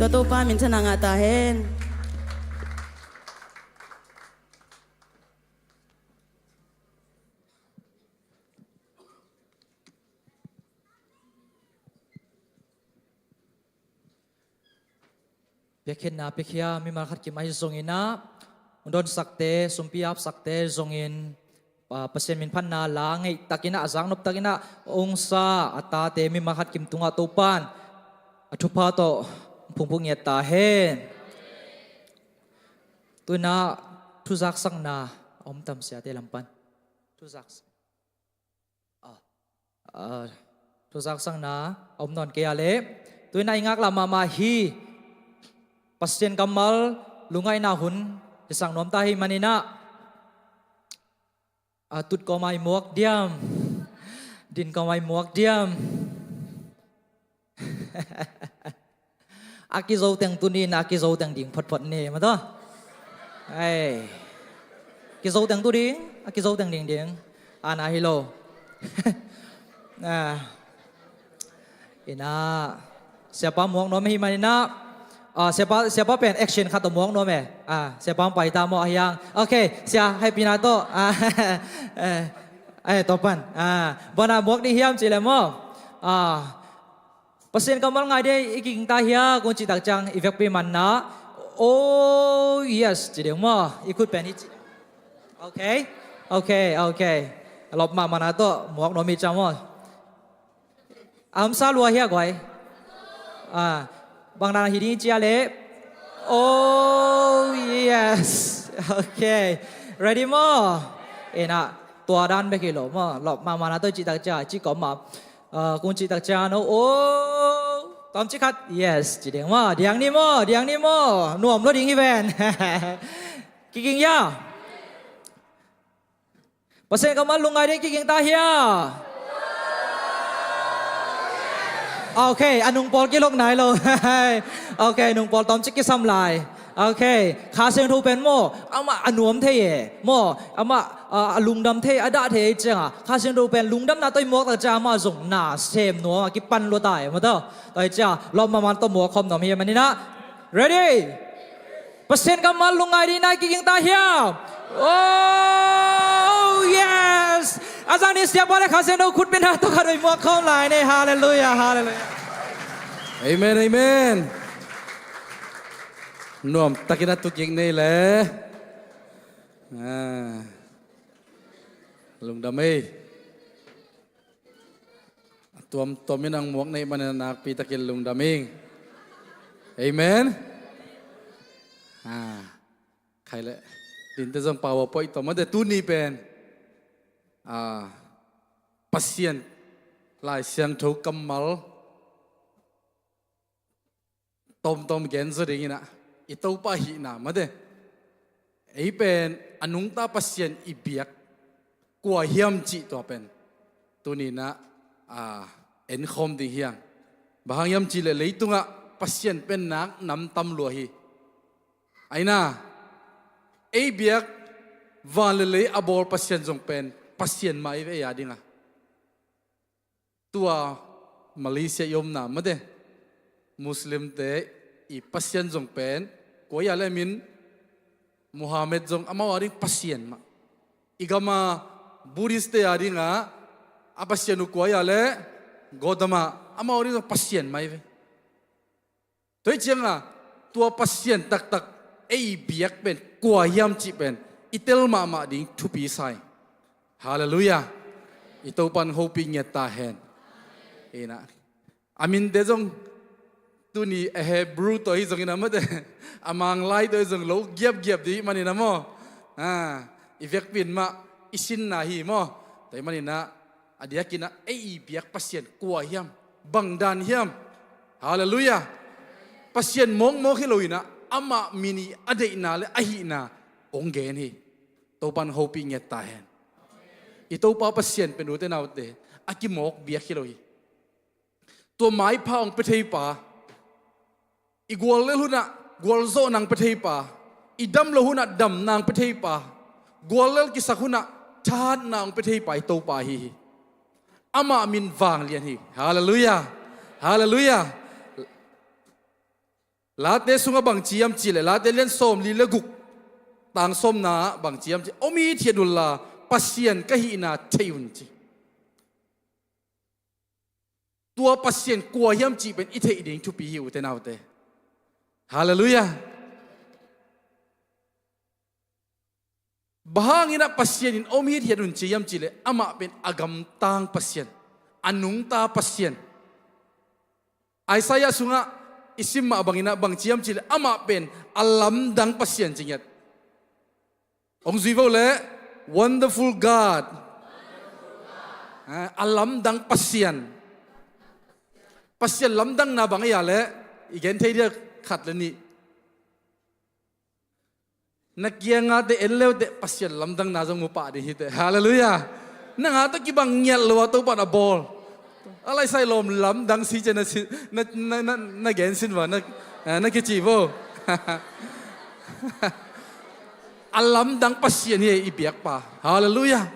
Topa minthanna ngah ta hen. Piakkhiatna piakhia mimal khat kim ahi zongin ah, hong donsakte, sumpi apsakte zongin, Pa-, Pasian min phatna la ngeih takin ah, a zaknop takin ah hong sa a tate mimal khat kim tungah Topan a thupha tawh phungphung ngiat ta hen. Tu-in ah thuzaksakna a om tam, siate lam pan. Thuzaksak. Ah. Ah, thuzaksakna a om nawn kei a leh, tu-in ah i ngaklah mahmah hi. Pasian kammal lungngaihna hun hisak nuam ta ahih manin ah, ah, tut kawmah i muak diam, din kawmah i muak diam. A kizo teng tu ni, a kizo teng ding photphot ni, maw taw. Ai. Kizo teng tu ding, a kizo teng ding ding. Ana hi lo. Ah. Ina. Siapa muak nuam hi manin ah. Ah, siapa, siapa pen action khat tawh muak nuam e. Ah, siapa hong pai ta maw a hiang. Okay, sia, happy na tawh. Ah, eh, eh, Topan. Ah, bang a muak ding hiam cih leh maw. Ah, Pasian kammal ngai ding i kiging ta hia, kong cih tak ciang i vekpi man ah, oh yes ci ding maw. I khut pen hi ci. Okay. Okay, okay. Lawp mahmah na tawh muak nuam hi ciang maw. A om sa lua hia guai. Ah, bang dan hi ding ci a leh. Oh yes. Okay. Ready maw. Ina, tua dan bek hi lo maw. Lawp mahmah na tawh cih tak ciang, cih kawm mah. Ah, kong cih tak ciang, oh, oh, tawmcik khat, yes ci ding maw, diang ni maw, diang ni maw, nuam lo ding hi ven. Kiging hia. Pasian kammal lungngai ding kiging ta hia. Okay, a nung pawl kilok nai lo. Okay, nung pawl tawmcik kisam lai. Okay, Kha Siangtho pen maw, amah a nuam thei e, maw, amah, ah, a lungdam thei, a dah thei ciang a, Kha Siangtho pen lungdamna tawh i muak tak ciang amah zong na sem nuam a kipan lua ta e, maw taw. Tua hi ciang, lawp mahmah tawh muak khawm nuam hi manin ah. Ready? Pasian kammal lungngai ding na i kiging ta hia. Oh yes. A zang ni siapa le Kha Siangtho khut beng na tawh khat vei muak khawm lai ni. Hallelujah, hallelujah. Amen, amen. Nuam takin a tut kik nei le. Ah. Lungdam ei. A tuamtuam in ang muak neih manin a nakpi takin lungdam ing. Amen. Ah. Khai le. Dinte zong power point tawh mate tuni pen. Ah. Pasian Lai Siangtho kammal tawmtawm gen zaw dingin ah, i Topa hihna mate. Ei pen a nungta Pasian i biak kua hiam cih tua pen tuni-in ah, a, enkhawm ding hi hang. Bang hang hiam cih leh leitungah Pasian pen nak nam tam lua hi. Aina, ei biak van le lei a bawl Pasian zong pen Pasian mah i ve ei a dingah. Tua Malaysia i omna mate, Muslimte i Pasian zong pen kua hi a le min Muhammad zong amau a ding Pasian mah. I gama Buddhistte a dingah a Pasian uh kua hi a le Gautama, amau a ding zong Pasian mah i ve. Tua hi cianga tua Pasian taktak ei biak pen kua hiam cih pen i tel mahmah ding thupi sa hi. Halleluiah. I Topan hopih ngiat ta hen. Ina, a minte zong tuni a Hebrew tawh hi zongin a mate, a Manglai tawh hi zong lo giapgiap dih manin a maw. Ah, i vekpi in mah i sinna hi maw. Tua hi manin ah, a diakin ah ei i biak Pasian kua hiam, bang dan hiam? Halleluiah. Pasian mawkmawk hi loin ah amah min i a deihna le a hihna hong gen hi. Topan hopih ngiat ta hen. I Topa Pasian pen ute naute a kimawk biak hi lo hi. Tua maipha hong pia thei pa, i guallel hunah gualzawhna hong pia thei pa, i dam lo hunah damna hong pia thei pa, guallel kisak hunah thahatna hong pia thei pa i Topa ahi hi. Amah min vanglian hi. Halleluiah. Halleluiah. Late sungah bang ci hiam cihleh, Late lian sawmli le guk, tang sawmna ah bang ci hiam cihleh, om hithiat unla Pasian ka hihna thei un ci. Tua Pasian kua hiam cih pen i theih ding thupi hi, ute naute. Halleluiah. Bang hanginah Pasian in om hithiat un ci hiam cihleh, amah pen a gamtang Pasian, a nungta Pasian. Isaiah sungah i sim mah banginah bang ci hiam cihleh, amah pen a lamdang Pasian ci ngiat. Hong zui vo leh, Wonderful God. A, a lamdang Pasian. Pasian lamdangna bang ei a leh, i gen thei dia khat le nih. Na kiangate en leute Pasian lamdangna zong mu pah ding hiteh. Halleluiah. Nang a tawh kibang ngiat lo a Topa na bawl. A laisai lawm lamdang si cian na si, na, na, na, na gen sin va, na, eh, na kici vo. A lamdang Pasian hi i biakpa. Halleluiah.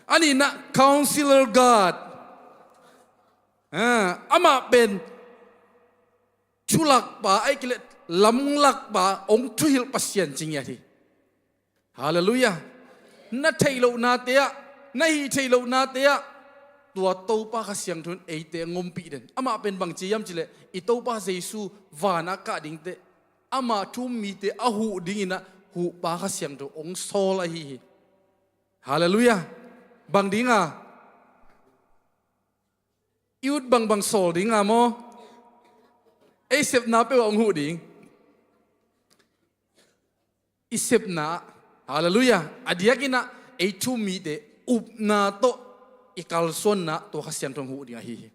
A nihna Counselor God. Ah, amah pen thulakpa, ahih kei leh lamlakpa, hong thuhilh Pasian ci ngiat hi. Halleluiah. Na theih lohnate ah, na hih theih lohnate ah, tua Topa Kha Siangtho in eite hong ompih den. Amah pen bang ci hiam cihleh, i Topa Jesu van a kah dingteh, amah thu-um mite a huh dinginah huhpa Kha Siangtho hong sawl ahi hi. Halleluiah. Bang dinga? I ut bangbang sawl dinga maw? Ei sepna peuh ah hong huh ding. I sepna, halleluiah, a diakinah ei thu-um mite upna tawh i kalsuanna tua Kha Siangtho hong huh ding ahi hi.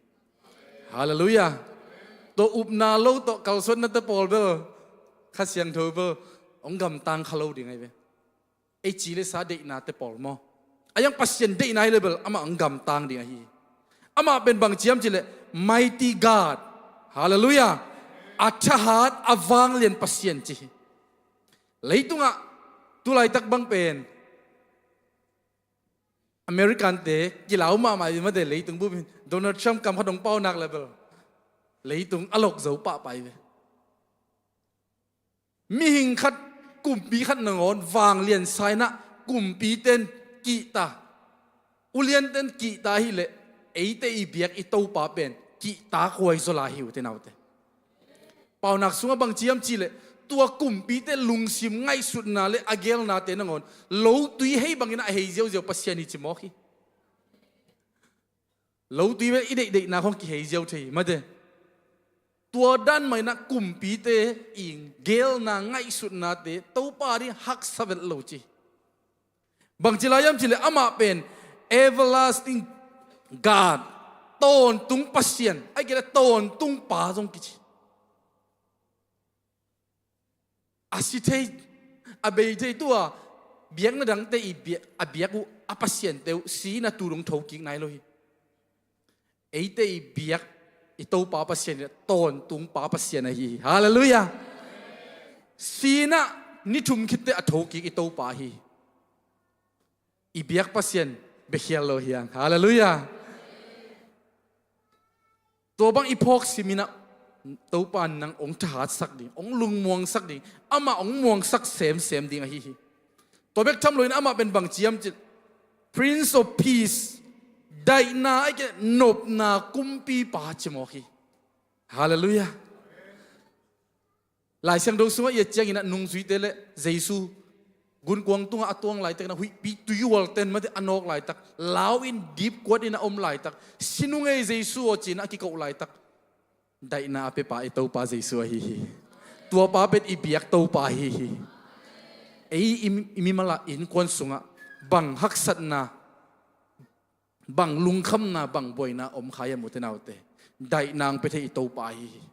Halleluiah. Tua upna lo tawh kalsuannate pawl bel, Kha Siangtho bel hong gamtang kha lo ding ahi ve. Ei ci le sa deihnate pawl maw? A hiang Pasian deihna hi le bel amah hong gamtang ding ahi hi. Amah pen bang ci hiam cihleh, Mighty God. Halleluiah. A thahat a vanglian Pasian ci hi. Leitungah tulaitak bang pen Americante kilau mahmah hi mate, leitung bup hi. Donald Trump kam khat hong pau nak le bel leitung a lok zo pahpah hi ve. Mihing khat, kumpi khat nangawn vanglian sa inah kumpite in kihta, uliante in kihta hileh, eite i biak i Topa pen kihta kuai zaw lai hi, ute naute. Paunak sungah bang ci hiam cihleh, tua kumpite lungsim ngaihsutna le a geelnate nangawn lotui hei bangin a hei ziauziau Pasian hi ci mawk hi. Lotui bel i deihdeihna khawng kihei ziau thei hi mate. Tua dan mah inah kumpite i geelna ngaihsutnate Topa ding haksa vet lo ci. Bangci lai hiam cihleh amah pen Everlasting God, tawntung Pasian, ahih kei leh tawntung Pa zong kici. A si thei, a bei thei, tua biakna dangte i bia-, a biak uh a pasiante uh si-in a tu dong thokik nai lo hi. Eite i biak i Topa Pasian in tawntung Pa Pasian ahi hi. Halleluiah. Si-in a ni thum khitteh a thokik i Topa ahi hi. I biak Pasian biakhial lo hi hang. Halleluiah. Tua bang i phawk simin ah Topa in nang hong thahatsak ding, hong lungmuangsak ding, amah hong muangsak semsem ding ahi hi. Tua bek tham loin amah pen bang ci hiam cih, Prince of Peace, daihna ahih kei leh nopna kumpipa ci mawk hi. Halleluiah. Lai Siangtho sungah i et ciangin ah nungzuite le Jesu gunkuang tungah a tuang laitak in ah huihpi tuihualte in mate a nawk laitak, lau in dipkuat in a om laitak, si nung ei Jesu aw ci-in a kikoh laitak, daihna a piapa i Topa Jesu ahi hi. Tuapa pen i biak Topa ahi hi. Ei i, i mimal ah innkuan sungah bang haksatna, bang lungkhamna, bang buaina om kha hiam ute naute? Daihna hong pia thei i Topa ahi hi.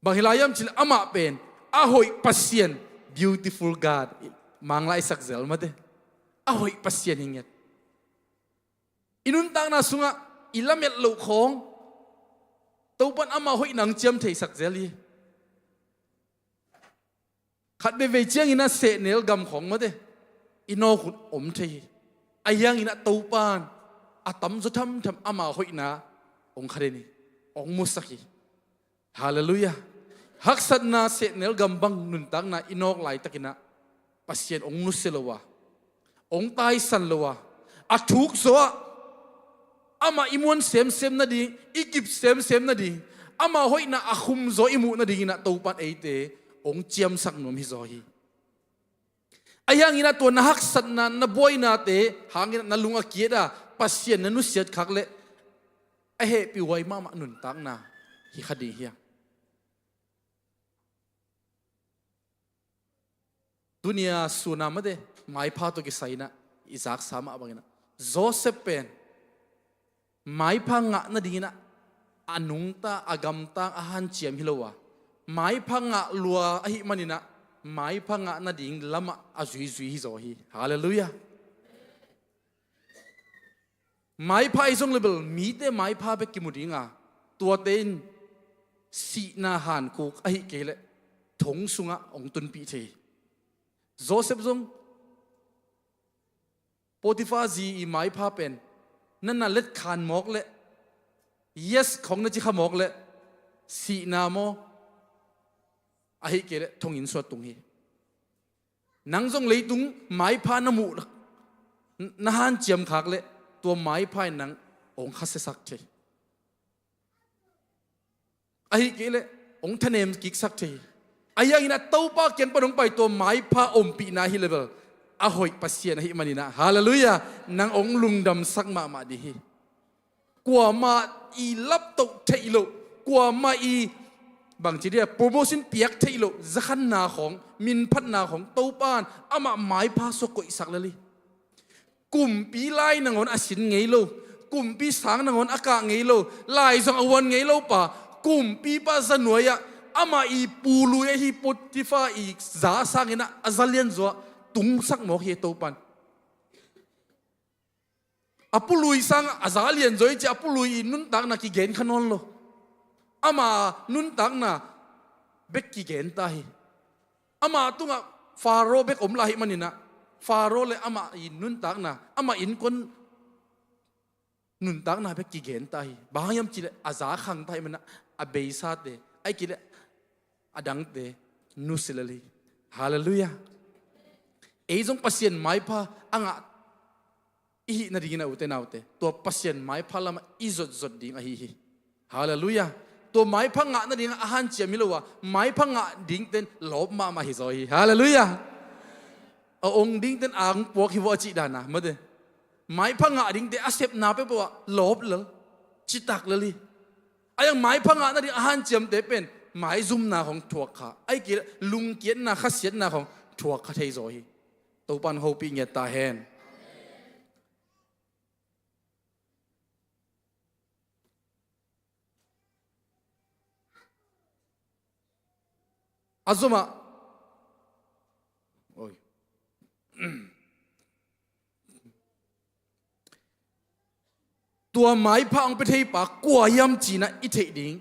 Bang hi lai hiam cih leh amah pen a hoih Pasian, beautiful God. Mang la i sak zel mate. A hoih Pasian hi ngiat. I nuntakna sungah i lamet loh khawng Topa in ama hoihna hong ciam theisak zel hi. Khat veivei ciangin ah sehnel gam khawng mate i nawk hun om thei hi. Ahi hangin ah Topa in a tamzaw thamtham ama hoihna hong kha den hi, hong musak hi. Halleluiah. Haksatna sehnel gam bang nuntakna i nawk laitakinah Pasian hong nusia lo a, hong taisan lo a, a thuk zawah amah i muan semsem nading, i kip semsem nading, amah hoihna a khum zaw i muh nadinginah Topan eite hong ciamsak nuam hi zaw hi. Ahi hanginah tua na haksatna, na buainate hanginah na lung a kiat a, Pasian na nusiat khak leh a hehpihhuai mahmah nuntakna hi kha ding hi a. Tunia suna mate maipha tawh kisai inah i zaksa mah banginah Joseph pen maipha ngah nadinginah a nungta, a gamtang, a hanciam hi lo a, maipha ngah lua ahih maninah maipha ngah nading lamah a zuizui hi zaw hi. Halleluiah. Maipha i zong le bel mite maipha bek kimu dinga, tuate in sihna hankuk ahih kei leh thong sungah hong tunpih thei hi. Joseph zong Potiphar zi i maipha pen na na letkhan mawk leh, yes khong na ci kha mawk leh, sihna maw ahih kei leh thonginn suah tung hi. Nang zong leitung maipha na muh, na hanciam khak leh tua maipha in nang hong khasiasak thei. Ahih kei leh hong thanem kiksak thei. Ahi hanginah Topa kiang pan hong pai tua maipha ompihna hi le bel a hoih Pasian ahih maninah, halleluiah, nang hong lungdamsak mahmah ding hi. Kuamah i laptoh theih loh, kuamah i bangci dia promotion piak theih loh, zakhanna khong, minphatna khong Topa in amah maipha suak koihsak lel hi. Kumpi lai nangawn a sin ngei lo, kumpi sang nangawn a kah ngei lo, lai zong a huan ngei lo pa, kumpipa zanuai-ah amah i pului ahi Potiphar i za sanginah a za lianzaw-ah tungsak mawk hi Topan. A pului sangah a za lianzaw i cih a pului i nuntakna kigen kha nawn lo. Ama nuntakna bek kigen ta hi. Ama tungah Faro bek om lai ahih maninah Faro le amah i nuntakna, amah innkuan nuntakna bek kigen ta hi. Bang hang hiam cihleh a za khang ta ahih maninah a beisate, ahih kei leh a dangte nusia lel hi. Halleluiah. Ei zong Pasian maipha a ngah i hih nadingin a ute naute, tua Pasian maipha lamah i zotzot ding ahi hi. Halleluiah. Tua maipha ngah nadingah a hanciam hi lo a, maipha ngah dingten lawp mahmah hi zaw hi. Halleluiah. A ong dingten ang puak hi vawh a cih dana mate, maipha ngah dingte a sepna peuhpeuh ah lawp lel, citak lel hi. A iang maipha ngah nading a hanciamte pen maizumna khong thuak kha, ahih kei leh lungkiatna khasiatna khong thuak kha thei zaw hi. Topan hopih ngiat ta hen. A zomah, oi. Tua maipha hong pia theipa kua hiam cinah i theih ding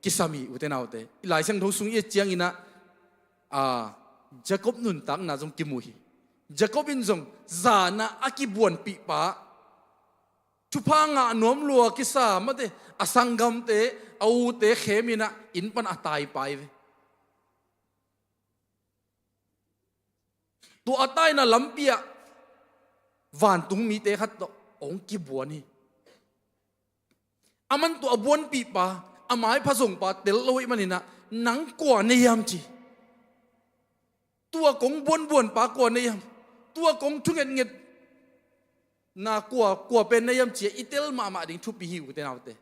kisam hi ute naute. I Lai Siangtho sung i et cianginah, a, Jacob nuntakna zong kimu hi. Jacob in zong zanah a kibuanpihpa, thupha ngah nuam lua kisa mate, a sanggamte, a ute kheminah inn pan a taipai ve. Tua a taina lampi ah vantung mite khat tawh hong kibuan hi. Aman tua a buanpihpa, a maipha zongpa tel lo ahih maninah, nang kua na hiam ci. Tua kong buanbuanpa kua na hiam. Tua kong thungetnget na kua, kua pen na hiam ci-a i tel mahmah ding thupi hi ute naute.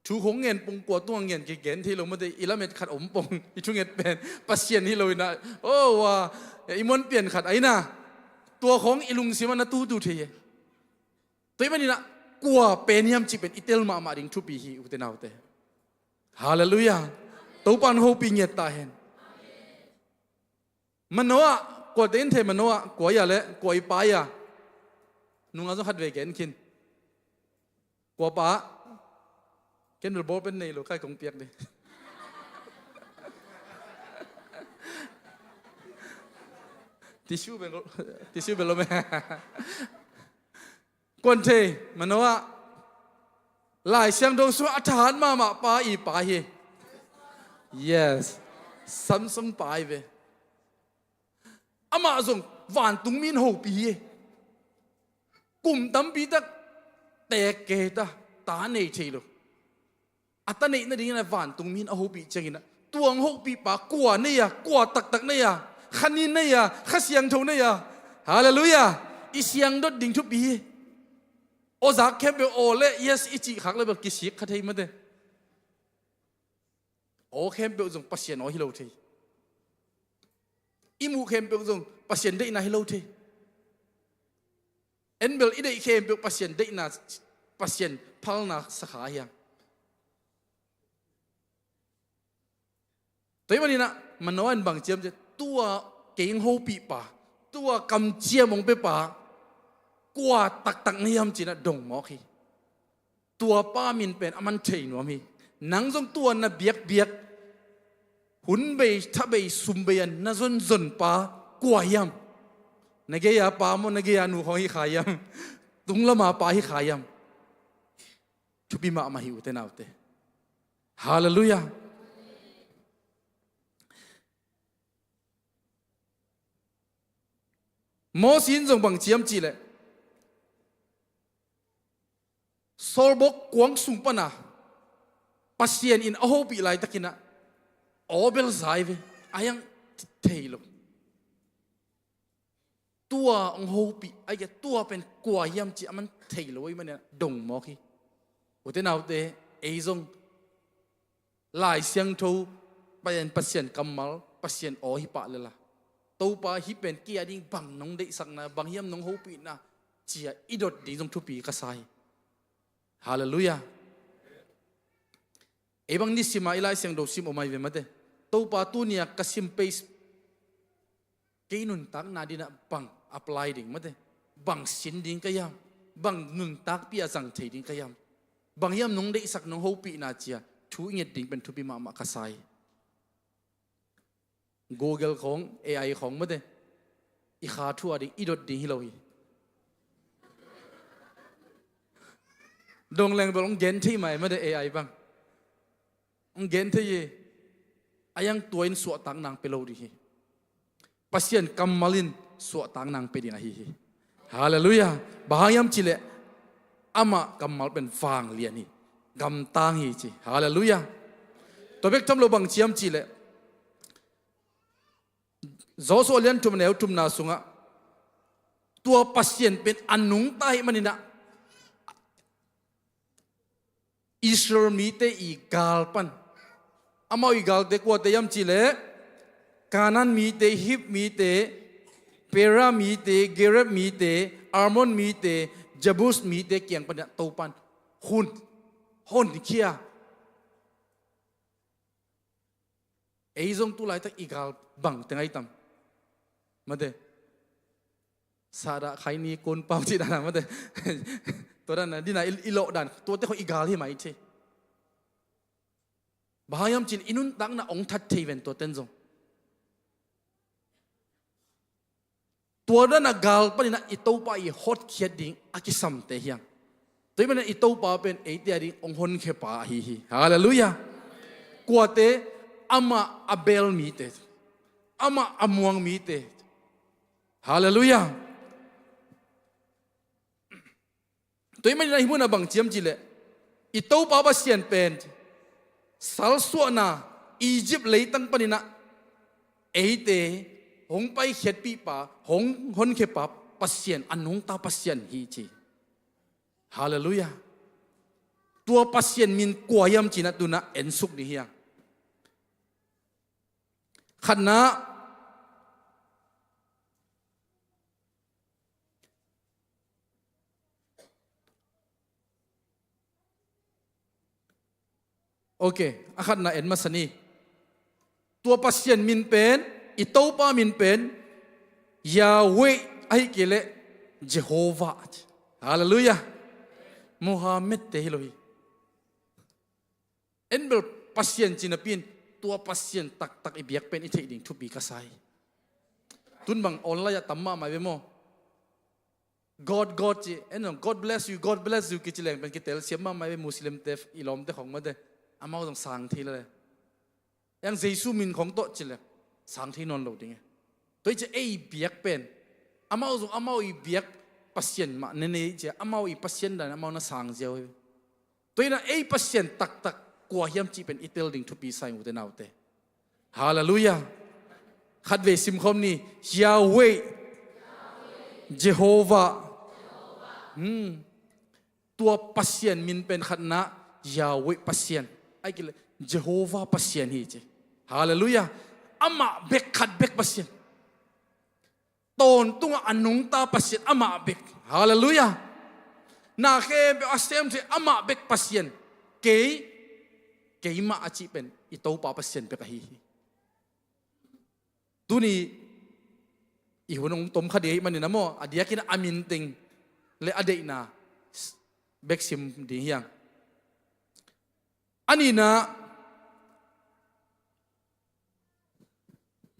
Thu hong ngen pong kua tungah ngen kigen thei lo mate, i lamet khat om pong, i thunget pen Pasian hi lo inah, oh, wa, i muan pian khat a inah, tua khong i lungsim ah na tutu thei e. Tua ahih maninah kua pen hiam cih pen i tel mahmah ding thupi hi ute naute. Halleluiah. Topan hopih ngiat ta hen. Manoah, kuate in thei Manoah, kua ia le kua i pa ia. Nunga zong khat vei gen khin. Kua pa. Ken bel ball pen nei lo, kai kong piak ding. Tissue bel, tissue bel lo me. Kuan thei Manoah. Lai Siangtho sungah a thahat mahmah pa i pa hi. Yes. Samson pa hi ve. Amah zong vantung mi in hopih hi. Kum tampi tak teek kei ta, ta nei thei lo. A ta neih nadingin a vantung mi in a hopih ciangin ah, tua hong hopih pa kua nei a, kua taktak nei a, kha nin nei a, Kha Siangtho nei a. Halleluiah. I siangdot ding thupi hi. Aw zak khempeuh aw le yes i cih khak le bel kisik kha thei mate. Aw khempeuh zong Pasian aw hi lo thei. I muh khempeuh zong Pasian deihna hi lo thei. En bel i deih khempeuh Pasian deihna, Pasian phalna sakha hiam? Tua ahih manin ah Manoah in bang ciam ci, tua kei hong hopih pa, tua kamciam hong pia pa kua taktak na hiam ci-in ah dong mawk hi. Tua pa min pen a man thei nuam hi. Nang zong tua na biakbiak, hun bei, tha bei, sum bei a na zonzon pa kua hiam? Na gei-a pa maw, na gei-a nu khawng hi kha hiam? Tung lama pa hi kha hiam? Thupi mahmah hi, ute naute. Halleluiah. Mosi in zong bang ciam cih leh, sawlbok kuang sung pan a Pasian in a hopih laitakin ah aw bel za hi ve, a hiang thei lo. Tua hong hopih, a hih kei leh tua pen kua hiam cih a man thei lo ahih manin ah dong mawk hi. Ute naute, ei zong Lai Siangtho, Pasian, Pasian kammal, Pasian aw hi pah lel a, Topa hih pen kei a ding bang nong deihsakna, bang hiam nong hopihna ci-a i dot ding zong thupi ka sa hi. Halleluiah. Ei bang nisim a i Lai Siangtho sim om ahi ve mate. Topa, tuni-a ka sim page kei nuntakna dingin ah bang apply ding mate, bang sin ding ka hiam, bang nuntakpih a zang thei ding ka hiam, bang hiam nong deihsak, nong hopihna ci-a thu i nget ding pen thupi mahmah ka sa hi. Google khawng, A I khawng mate, i kha thu a ding i dot ding hi lo hi. Dong leng bel hong gen thei mah e mate, A I bang hong gen thei hi. A hiang tua in suahtak nang pia lo ding hi. Pasian kammal in suahtak nang pia ding ahi hi. Halleluiah. Bang hang hiam cih leh amah kammal pen vanglian hi, gamtang hi ci. Halleluiah. Tua bek tham lo, bang ciam cih leh Joshua lian thum, neu thumna sungah tua Pasian pen a nungta ahih manin ah Israel mite i gal pan, amau i galte kuate hiam cih leh Canaan mite, Hiv mite, Peria mite, Gereb mite, Amor mite, Jebus mite kiang pan ah Topa in hun honkhia. Ei zong tu laitak i gal bang teng ahi tam? Mate. Sahdah, khaini, kunpau cih dan a mate. Tua dan a, dina i, i lawh dan, tuate khawng i gal hi mai thei. Bang hang hiam cih leh i nuntakna hong that thei ven tuaten zong. Tua dan a gal panin ah i Topa i hotkhiat ding a kisamte hi hang. Tua ahih manin ah i Topa pen eite a ding hong honkhia pa ahi hi. Halleluiah. Kuate? Amah a bel mite, amah a muang mite. Halleluiah. Tua ahih manin ah hih munah bang ciam cih leh i Topa Pasian pen salsuahna Egypt leitang panin ah eite hong paikhiatpih pa, hong honkhia pa Pasian, a nungta Pasian hi ci. Halleluiah. Tua Pasian min kua hiam cih ah tu-in ah ensuk ding hi hang. Khatna, ok, a khatna en masa ni. Tua Pasian min pen, i Topa min pen Yahweh ahih kei leh Jehovah. Halleluiah. Muhammad te hi lo hi. En bel Pasian ci napi-in tua Pasian taktak i biak pen i theih ding thupi ka sa hi. Tu-in bang online ah tam mahmah ve maw? God, God ci, en zong, "God bless you, God bless you," kici leng pen kitel siam mahmah ve, Muslim te, i lawmte khong mate. Amau zong sang thei lel e. Eng Jesu min khong tawh ci leng sang thei nawn lo ding e. Tua hi ci a, ei biak pen, amau zong amau i biak Pasian mah na nei ci a, amau i Pasian dan amau na sang ziau hi. Tua hi na ei Pasian taktak kua hiam cih pen i tel ding thupi sa ing, ute naute. Halleluiah. Khatvei simkhawm ni. Yahweh. Jehovah. Hmm. Tua Pasian min pen khatna Yahweh Pasian, ahih kei leh Jehovah Pasian hi ci. Halleluiah. Amah bek, khat bek Pasian. Tawntungah a nungta Pasian amah bek. Halleluiah. Na khempeuh a sem thei amah bek Pasian. Kei, keimah a cih pen i Topa Pasian bek ahi hi. Tuni i hun hong tom kha ding ahih manin a maw, a diakin a min teng le a deihna bek sim ding hi hang. A nihna,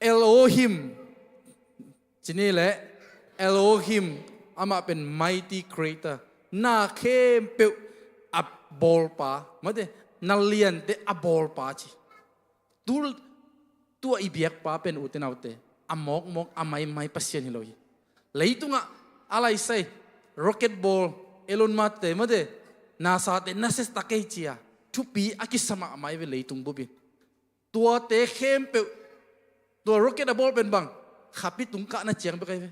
Elohim ci ni leh, Elohim, amah pen mighty creator, na khempeuh a bawlpa, mate, na liante a bawlpa ci. Tu, tua i biakpa pen, ute naute, a mawkmawk, a maimai Pasian hi lo hi. Leitungah a laisai rocket bawl, Elon Musk te, mate, NASA te, na sestak ei ci a, thupi a kisa mahmah hi ve leitung bupin. Tuate khempeuh, tua rocket a bawl pen bang, khapi tung kahna ciang bek ahi ve.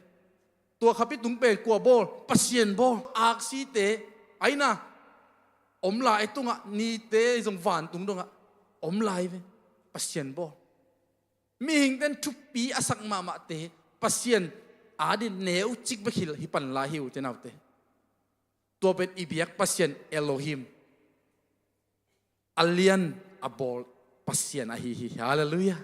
Tua khapi tung pen kua bawl? Pasian bawl. Aksite, aina, om lai tungah, nite zong vantung dongah om lai ve. Pasian bawl. Mihingten thupi a sak mahmahte Pasian adin neucik bek hi, hi pan lai hi, ute naute. Tua pen i biak Pasian Elohim, a lian a bawl Pasian ahi hi. Halleluiah.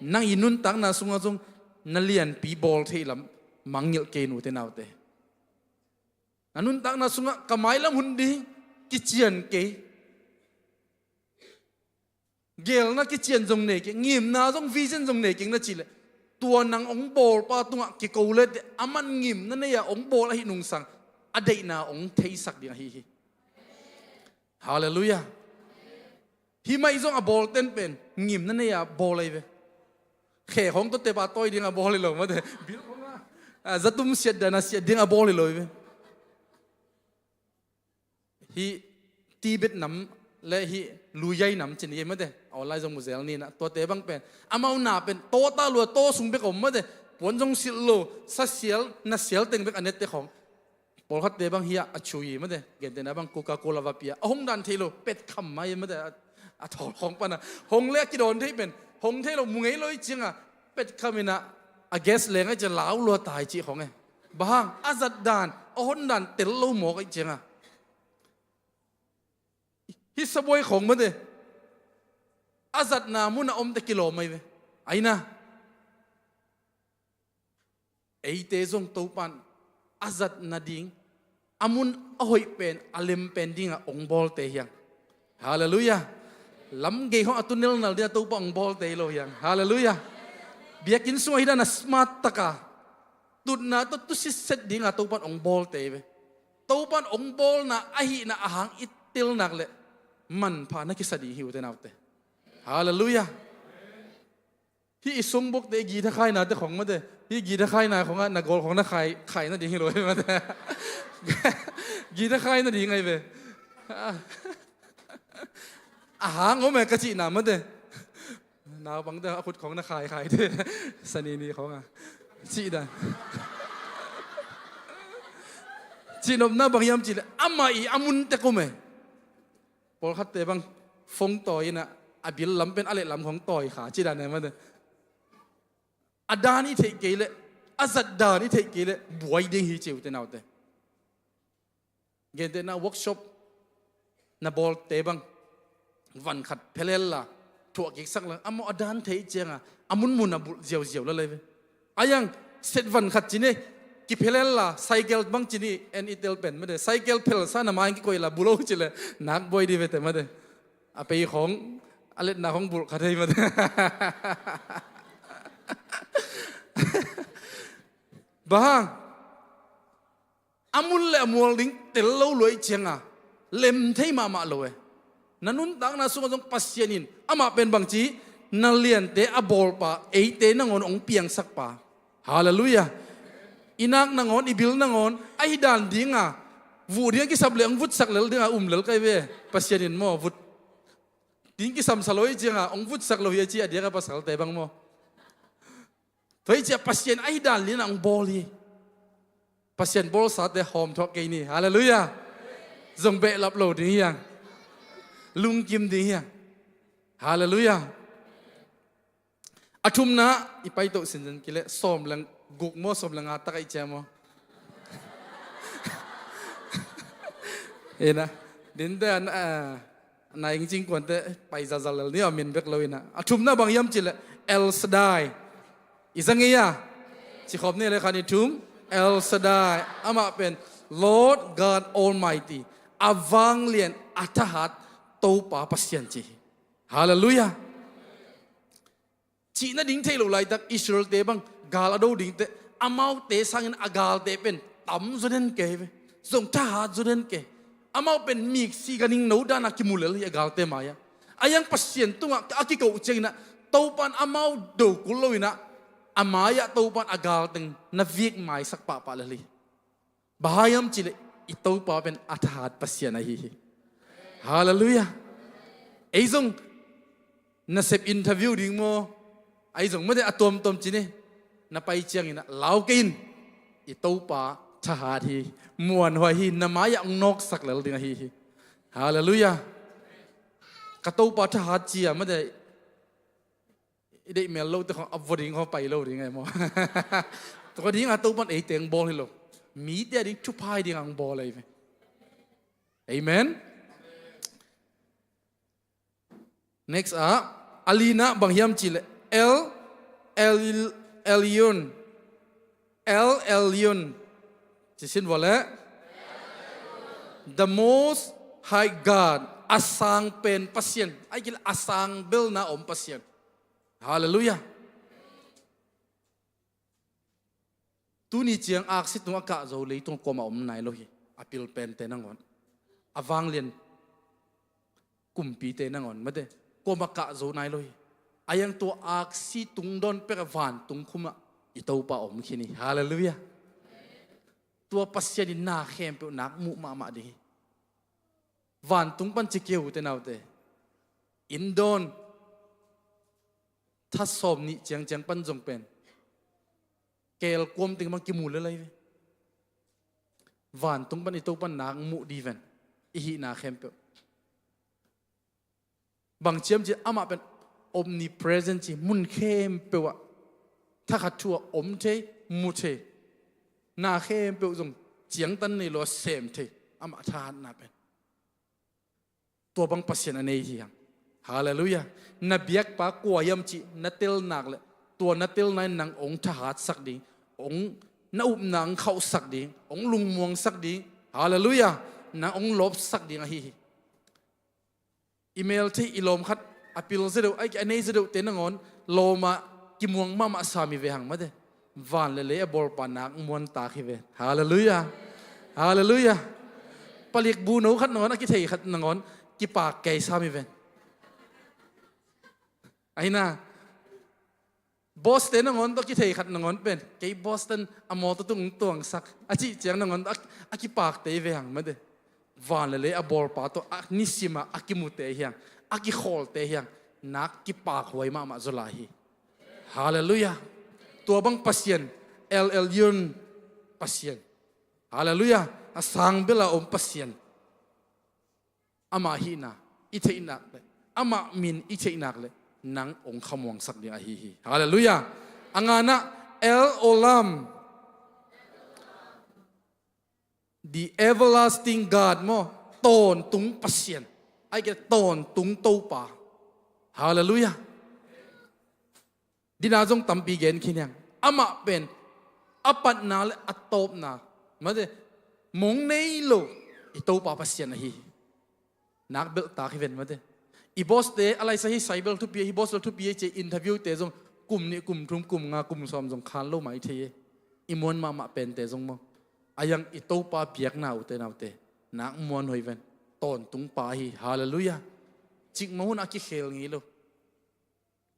Nang i nuntakna sungah zong na lianpi bawl theih lam mangngilh kei, ute naute. Na nuntakna sungah ka mailam hun ding kician kei. Gelna kician zong nei keng, ngimna zong, vision zong nei keng na cih leh, tua nang hong bawlpa tungah kiko le teh, aman ngimna nei-a hong bawl ahih nungsang a deihna hong theisak ding ahi hi. Halleluiah. Hih mah i zong a bawlten pen ngimna nei-a bawl ahi ve. Khe khong tawh tep a tawi ding a bawl hi lo, mate. Bil khong a, a, zatum siat dan a siat ding a bawl hi lo hi ve. Hih Tibet nam le hih Luyai nam ci ni, mate, a online zong mu zel ni na, tuate bang pen amau na pen tawta lua, taw sung bek om, mate, puan zong silh lo, sa sial, na sial teng bek a nette khong. Pawlkhatte bang hiah a chui, mate, gentehna bang Coca-Cola va pia, a hong dan thei lo, pet kham mai, mate, a, a thawl khong pana hong le a kidawn thei pen hong thei lo, mu ngei lo i cianga pet kham ina, a gas leng a i cia lau lua tai cih khong e. Bang hang, a zat dan, a hon dan tel lo mawk a i cianga. Hih sabuai khong, mate, a zatna mun a omte kilawm ahi ve. Aina, eite zong Topan a zat nading, a mun a hoih pen, a lem pen dinga hong bawlte hi hang. Halleluiah. Lamgei khong a tunelnal dinga Topa hong bawlte hi lo hi hang. Halleluiah. Biakinn sungah hih dan a smart taka tutna tawh tusitset dinga Topan hong bawlte hi ve. Topan hong bawlna ahihna a hang i tel nak leh manpha na kisa ding hi, ute naute. Halleluiah. Hih i sungbukte, i guitar khainate khong, mate, hih guitar khaina khongah na gawl khong na khai, khai nading hi lo hi, mate. Guitar khai nading ahi ve. A hang om e ka cihna, mate. Naupangte a khut khong na khai, khaite, sanini khonga cih dan. Cihnopna bang hiam cih leh amah i a mun tek om e. Pawlkhatte bang phone tawi ina, a bil lam pen a leh lam khong tawi kha, cih dan e, mate. A dan i theih kei leh, a zat dan i theih kei leh buai ding hi ci, ute naute. Gentehna workshop na bawlte bang van khat phelel la, thuah kiksak la, amau a dan thei cianga a munmun a bulh ziauziau la lei ve. A yang set van khat ci ni, kiphelel la, cycle bang ci ni, en i tel pen, mate, cycle phelsa na mai kikoih la, bulh o ci leh nak buai di ve te, mate. A pei khong, a letna khong bulh kha thei, mate. Bang hang, a mun le a mual ding tel lo luai cianga lem thei mahmah lo e. Na nuntakna sungah zong Pasian in amah pen bangci, na liante a bawlpa, eite nangawn hong piangsakpa. Halleluiah. I nak nangawn, i bil nangawn ahi dan dinga, vuh dinga kisam le hong vutsak lel dinga um lel kai ve. Pasian in maw, vut ding kisam sa lo hi cianga hong vutsak lo hi a ci a diaka pasalte bang maw. Tua hi cia Pasian ahi dan liana hong bawl hi. Pasian bawlsate hawm thawh kei ni. Halleluiah. Zong behlap lo ding hiang. Lungkim ding hiang. Halleluiah. A thumna, i paitoh sinzan kileh sawm le guk maw, sawm le nga tak ahi cia maw. Ina, dinte an, ah, na ing cingkuante pai zazal lel ni a min bek lo ina. A thumna bang hiam cileh El Shaddai. I za ngei a? Cikhop ni le khan i thum. El Shaddai. Amah pen Lord God Almighty. A vanglian a thahat Topa Pasian ci hi. Halleluiah. Cihna ding theih loh laitak Israelte bang gal a do dingte, amaute sangin a galte pen tam zaw den kei ve. Zong thahat zaw den kei. Amau pen miksi ganing no dana kimu lel hi a galte mai-ah. A hiang Pasian tungah a kikoh cianginah Topan amau do kul loinah a mai-ah Topan a galteng na vik maisak pahpah lel hi. Bang hang hiam cileh i Topa pen a thahat Pasian ahi hi. Halleluiah. Ei zong nasep interview ding maw, ei zong mate a tuamtuam cine na pai ciangin lau kei in. I Topa thahat hi. Muanhuai hi. Na mai-ah hong nawksak lel ding ahi hi. Halleluiah. Ka Topa thahat cia mate i deih mel lote khong a vua ding khong pai lo ding ai maw? Tua dinga Topan eite hong bawl hi lo. Mite a ding thupha hi dinga hong bawl ahi ve. Amen. Next ah, a lina bang hiam cileh El, El, Elyon. El Elyon. Cisin vua leh, the Most High God. A sang pen Pasian. Ai kil a sang belna om Pasian. Halleluiah. Tuni ciang aksi tung a kah zo leitung kuamah om nai lo hi. A pil pente nangawn, a vanglian kumpite nangawn mate kuamah kah zo nai lo hi. A hiang tua aksi tung dawn pek a vantung khumah i Topa om khin hi. Halleluiah. Tua Pasian in na khempeuh nak muh mahmah ding hi. Vantung pan ci kei uh te naute, inn dawn tha sawm nih ciangciang pan zong pen keel kuam teng bang kimu lel ahi ve. Vantung pan i Topan nak muh ding ven. I hihna khempeuh. Bang ciam ci amah pen omnipresent ci, mun khempeuh ah thakhat thu ah om thei, mu thei. Na khempeuh zong ciangtan nei lo a sem thei. Amah thahatna pen tua bang Pasian a nei hi hang. Halleluiah. Na biakpa kua hiam cih na tel nak leh tua na telna in nang hong thahatsak ding, hong na upna hong khauhsak ding, hong lungmuangsak ding. Halleluiah. Nang hong lawpsak ding ahi hi. I mel thei, i lawm khat a pil zia deuh, a nei zia deuhte nangawn lawmah kimuang mahmah sam hi ve hang mate. Van le lei a bawlpa nak muantak hi ve. Halleluiah. Halleluiah. Palik bu no khat nangawn, a kithei khat nangawn kipak kei sam hi ve. Ahi na, boss te nangawn tawh kithei khat nangawn pen, kei boss ten a mawtaw tung tuangsak a cih ciang nangawn tawh a, a kipakte hi ve hang mate. Van le lei a bawlpa tawh a nisimah a kimute hi hang, a kikhawlte hi hang. Nak kipakhuai mahmah zaw lai hi. Halleluiah. Tua bang Pasian, El Elyon Pasian. Halleluiah. A sang bela om Pasian. Amah hihna i theih nak leh, amah min i theih nak leh nang hong khamuangsak ding ahi hi. Halleluiah. A ngana, El Olam. The everlasting God maw. Tawntung Pasian. Ai ke tawntung Topa. Halleluiah. Dina zong tampi gen khin hiang. Amah pen a patna le a tawpna mate, mong nei lo i Topa Pasian ahi hi. Nak belhtak hi ven mate. I boss te a laisa hi, cyber thupi hi, boss lo thupi hi ci, interview te zong kum nih, kum thum, kum nga, kum sawm zong khan lo mai thei hi. I muan mahmah pente zong maw. A yang i Topa biakna ute naute, nak muan hoih ven. Tawntung pa hi. Halleluiah. Cikmah hunah a kikhel ngei lo.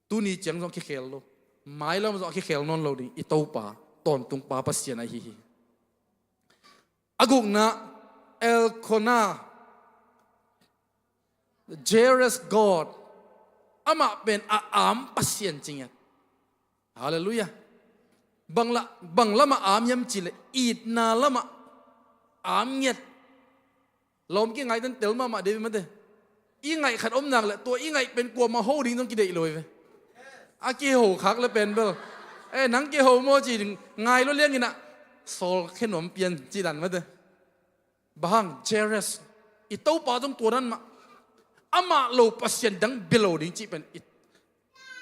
Tuni ciang zong a kikhel lo. Mailam zong a kikhel nawn lo ding i Topa, tawntung pa Pasian ahi hi. A gukna, Elkona, jealous God. Amah pen a am Pasian ci ngiat. Halleluiah. Bang la, bang lamah am hiam cihleh, itna lamah am ngiat. Lawm kingaihten tel mahmah dei ve mate. I ngaih khat om nak leh, tua i ngaih pen kuamah ho ding zong kideih lo hi ve. A kiho khak le pen bel, eh, nang kiho maw ci ding, ngai lo lianginah, sawl khe nuam pian ci dan mate. Bang hang, jealous. I Topa zong tua dan mah. Amah lo pasian dang bia lo ding cih pen i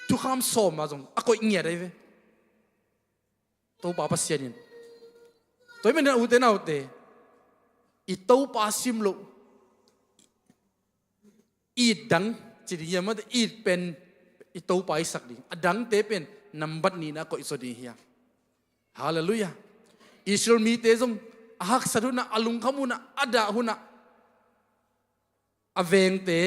thukham sawm ah zong a koih ngiat ahi ve. Topa Pasian in. Tua hi manin ute naute, i Topa sim loh, it dang ci ding hiam mate, it pen i Topa i sak ding. A dangte pen nambat nihna a koih zaw ding hi a. Halleluiah. Israel mite zong a haksat hunah, a lungkham hunah, a dah hunah, a vengte,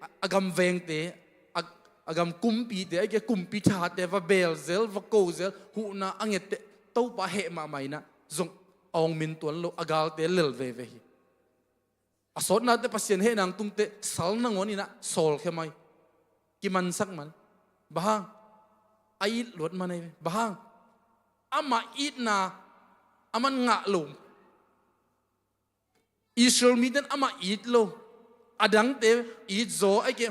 a, a gam vengte, a, a gam kumpite, a kumpi thate va beel zel, va ko zel, huhna a ngette, Topa heh mahmah inah zong a hong min tuan lo, a galte lel veve hi. A sawtnate Pasian heh nang tungte sal nangawn inah sawl khe mai. Kimansak man. Bang hang, a it luat man ahi ve. Bang hang, amah itna a man ngah lo. Israel mite in amah it lo. A dangte it zaw ahi kei.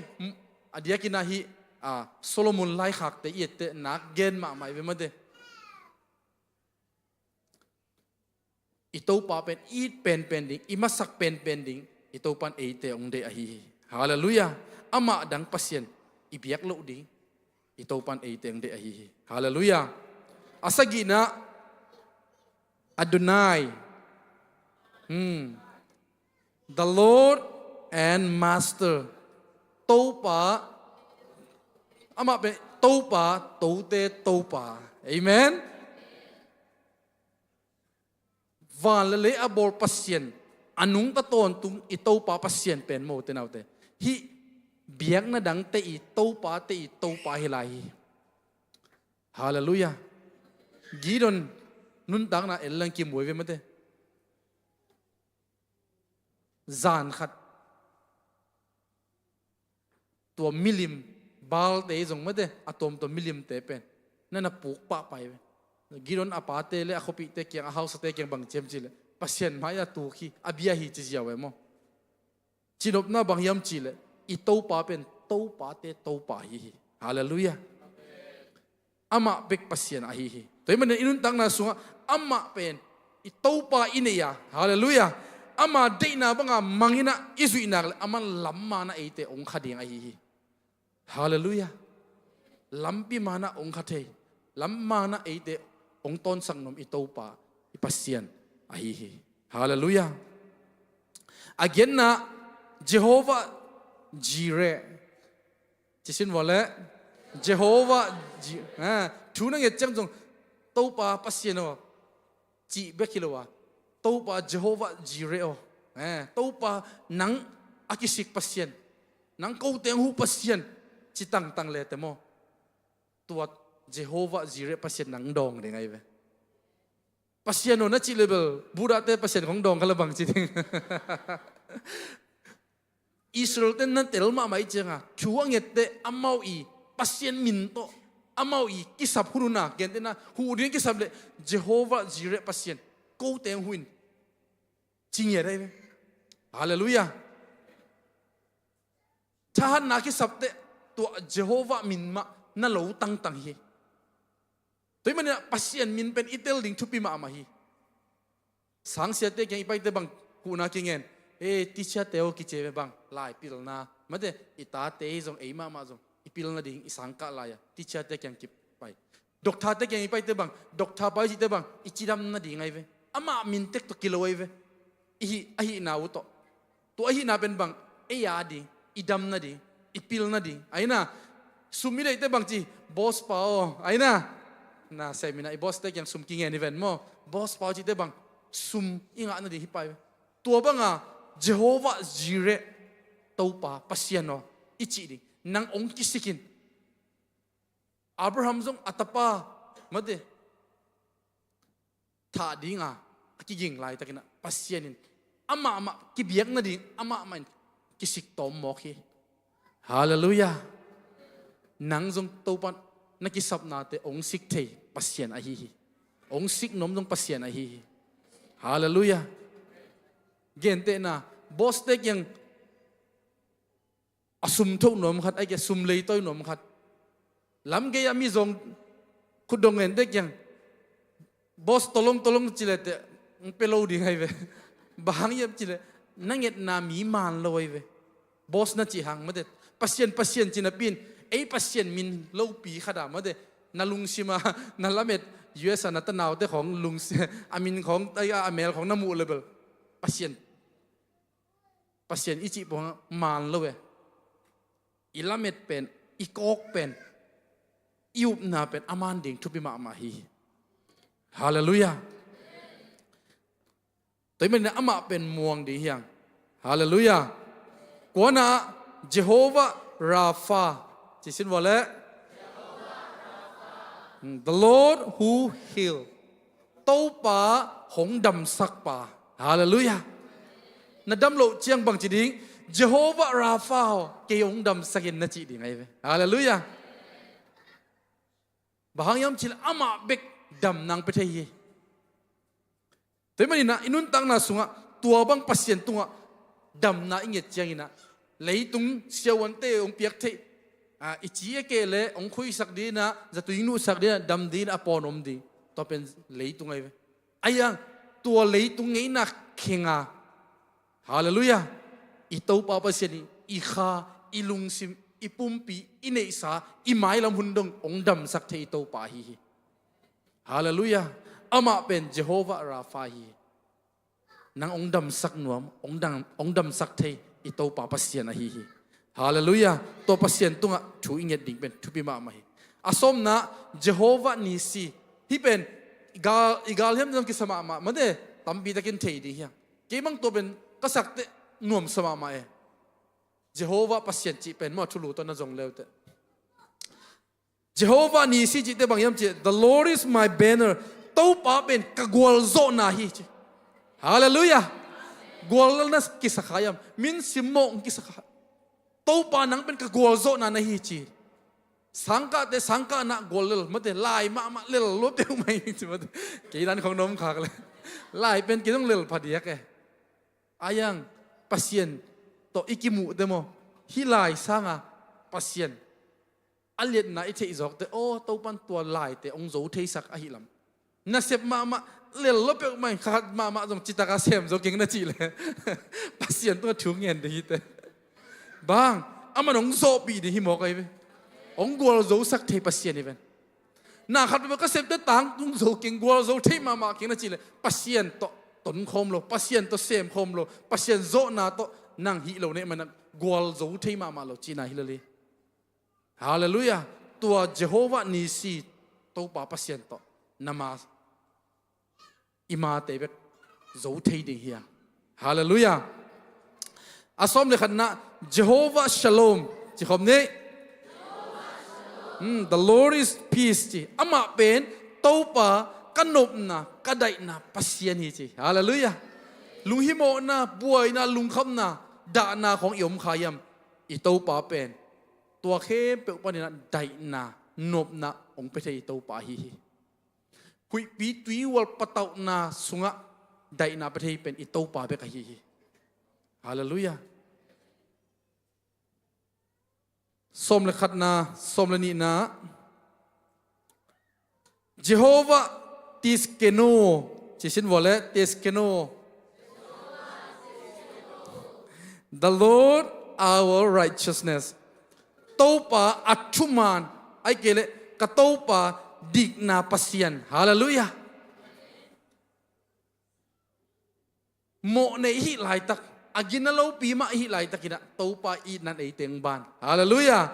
A diakin ahi, a, Solomon laikhakte i etteh nak gen mahmah hi ve mate. I Topa pen it penpen ding, i masak penpen ding, i Topan eite hong deih ahi hi. Halleluiah. Amah dang Pasian i biak loh ding, i Topan eite hong deih ahi hi. Halleluiah. A sagihna, Adonai. Hmm. The Lord and Master. Topa. Amah pen Topa, tote Topa. Amen. Van le lei a bawl Pasian, a nungta tawntung i Topa Pasian pen maw ute naute, hih biakna dangte i Topate i Topa hi lai hi. Halleluiah. Gideon nuntakna en leng kimu hi ve mate. Zan khat tua milim, Baalte zong mate, a tuamtuam milimte pen na na puk pahpah hi ve. Gideon a pate le a khuapihte kiang, a hausate kiang bang ci hiam cihleh, Pasian mai-ah tuk hi, a bia hi ci ziau e maw. Cinopna bang hiam cihleh, i Topa pen Topate Topa ahi hi. Halleluiah. Amah bek Pasian ahi hi. Tua hi manin i nuntakna sungah amah pen i Topa i nei a, halleluiah, ama deihna banga mang inah i zuih nak leh, aman lammanah eite hong kha ding ahi hi. Halleluiah. Lampi manah hong kha thei, lammanah eite hong tawnsak nuam i Topa, i Pasian ahi hi. Halleluiah. A giatna, Jehovah Jireh. Ci sin vua leh, Jehovah Ji-, eh, thu na nget ciang zong, Topa Pasian aw, cih bek hi lo a, Topa Jehovah Jireh aw, eh, Topa nang a kisik Pasian, nang kote hong huh Pasian, ci tangtang lete maw. Tua Jehovah Jireh Pasian nang dawng ding ahi ve. Pasian aw na cih leh bel, Buddhate Pasian khong dawng kha leh bang ci ding. Israel-te na tel mahmah i cianga, thu a ngette amau i Pasian min tawh, amau i kisap hun una, gentehna, huh ding kisap leh, Jehovah Jireh Pasian, kote hong huh in, ci ngiat ahi ve. Halleluiah. Thahatna kisapte, tua Jehovah min mah na lo tangtang hi. Tua hi maninah Pasian min pen i tel ding thupi mahmah hi. Sangsiate kiang i paite bang, huhna kingen. Eh, teacher-te aw kici ve bang, lai pilna. Mate, i tate hi zong, ei mahmah zong, i pilna ding, i sangkah lai-a teacher-te kiang kipai. Doctor-te kiang i paite bang, doctor pai cihte bang, i cidam nading ahi ve. Amah min tek tawh kilo ahi ve. I hih, a hihna uh tawh. Tua a hihna pen bang, ei a ding, i dam nading, i pil nading. Ahi na, sum i deihte bang ci, boss pa aw. Ahi na, na sem ina i boss-te kiang sum kingen i ven maw. Boss pa aw cihte bang, sum i ngah nading hi pai ve. Tua banga Jehovah Jireh, Topa Pasian aw i cih ding. Nang hong kisik in. Abraham zong a tapa, mate, thah dinga a kiging laitakin ah Pasian in amah mah kibiak nading amah mah in kisik tawm mawk hi. Halleluiah. Nang zong Topan na kisapnate hong sik thei Pasian ahi hi. Hong sik nuam zong Pasian ahi hi. Halleluiah. Gentehna, boss te kiang a sum thoh nuam khat, a kia sum leitawi nuam khat. Lamgei a mi zong khutdong ngente kiang, boss, tolong tolong ci lete, hong pia lo ding ahi ve. Bang hang hiam ci le, na ngetna mi man lo ahi ve. Boss na cih hang mate, Pasian, Pasian ci napi in, ei Pasian min lopi khat a mate, na lungsim a na lamet, U S a na tanaute khawng lungsi-, a min khawng, a, a mel khawng na muh le bel Pasian, Pasian i cih pawh hang man lo e. I lamet pen, i kawk pen, i upna pen a man ding thupi mahmah hi. Halleluiah. Tua ahih manin amah pen muang ding hi hang. Halleluiah. Kuana, Jehovah Rapha. Ci sin vua leh, the Lord who heal. Topa hong damsakpa. Halleluiah. Na dam loh ciang bang ci ding? Jehovah Rapha aw, kei hong damsak in na cih ding ahi ve. Halleluiah. Bang hang hiam ci le amah bek damna hong pia thei hi. Tua ahih manin ah i nuntakna sungah tua bang Pasian tungah damna i nget ciangin ah, leitung siavuante hong piak theih, a, i ci a keh le hong khuisak ding in ah, zatui hong nuhsak ding in ah, dam ding in ah a pawn om ding. Tua pen leitung ahi ve. Ahi hang tua leitung ngeina khenga, halleluiah, i Topa Pasian in i kha, i lungsim, i pumpi, i neihsa, i mailam hun dong hong damsak thei i Topa ahi hi. Halleluiah. Amah pen Jehovah Rapha hi. Nang hong damsak nuam, hong dam, hong damsak thei i Topa Pasian ahi hi. Halleluiah. Tua Pasian tungah thu i nget ding pen thupi mahmah hi. A sawmna, Jehovah Nissi. Hih pen i gal, i gal hiam zong kisa mahmah mate, tampi takin thei ding hi hang. Kei bang tua pen ka sak teh nuamsa mahmah e. Jehovah Pasian cih pen maw, thulu tawh na zong leuteh. Jehovah Nissi cihte bang hiam cih, the Lord is my banner. Topa pen ka gualzawhna hi ci. Halleluiah. Guallelhna kisa kha hiam? Min simmawh kisa kha. Topa nang pen ka gualzawhna na hi ci. Sangkahte sangkahna guallel mate, lai mahmah lel lua peuhmah hi ci mate. Kei dan khong na om khak le. Lai pen kei zong lel phadiak e. Ahi hang Pasian tawh i kimuhte maw, hih lai sanga Pasian a liatna i theih zawkte, aw, Topan tua laite hong zo theisak ahi lam. Nasep mahmah, lel lua peuhmah in, khat mahmah zong citaka sem zo keng na cih le Pasian tungah thu ngen ding hi teh. Bang, aman hong zawhpih ding hi mawk ahi ve. Hong gualzosak thei Pasian hi ven. Na khat peuh ka septe tang tung zo keng, gualzo thei mahmah keng na cih le Pasian tawh tonkhawm lo, Pasian tawh semkhawm lo, Pasian zawhna tawh nang hih lo neh manin gualzo thei mahmah lo cihna hi lel hi. Halleluiah. Tua Jehovah Nissi, Topa Pasian tawh na ma, i mate bek zo thei ding hi a. Halleluiah. A sawm le khatna, Jehovah Shalom. Ci khawm ni. Hmm, the Lord is peace ci. Amah pen Topa ka nopna, ka daihna Pasian hi ci. Halleluiah. Lunghimawhna, buaina, lungkhamna, dahna khawng i om kha hiam? I Topa pen tua khempeuh panin ah daihna, nopna hong pia thei i Topa ahi hi. Huihpi tuihual patauhna sungah daihna pia thei pen i Topa bek ahi hi. Halleluiah. Sawm le khatna, sawm le nihna. Jehovah Tsidkenu. Ci sin vua leh, Tsidkenu. The Lord our righteousness. Topa a thuman, ahih kei leh ka Topa dikna Pasian. Halleluiah. Mawhnei i hih laitak, a gina lopi mah i hih laitakin ah Topa itna in eite hong ban. Halleluiah.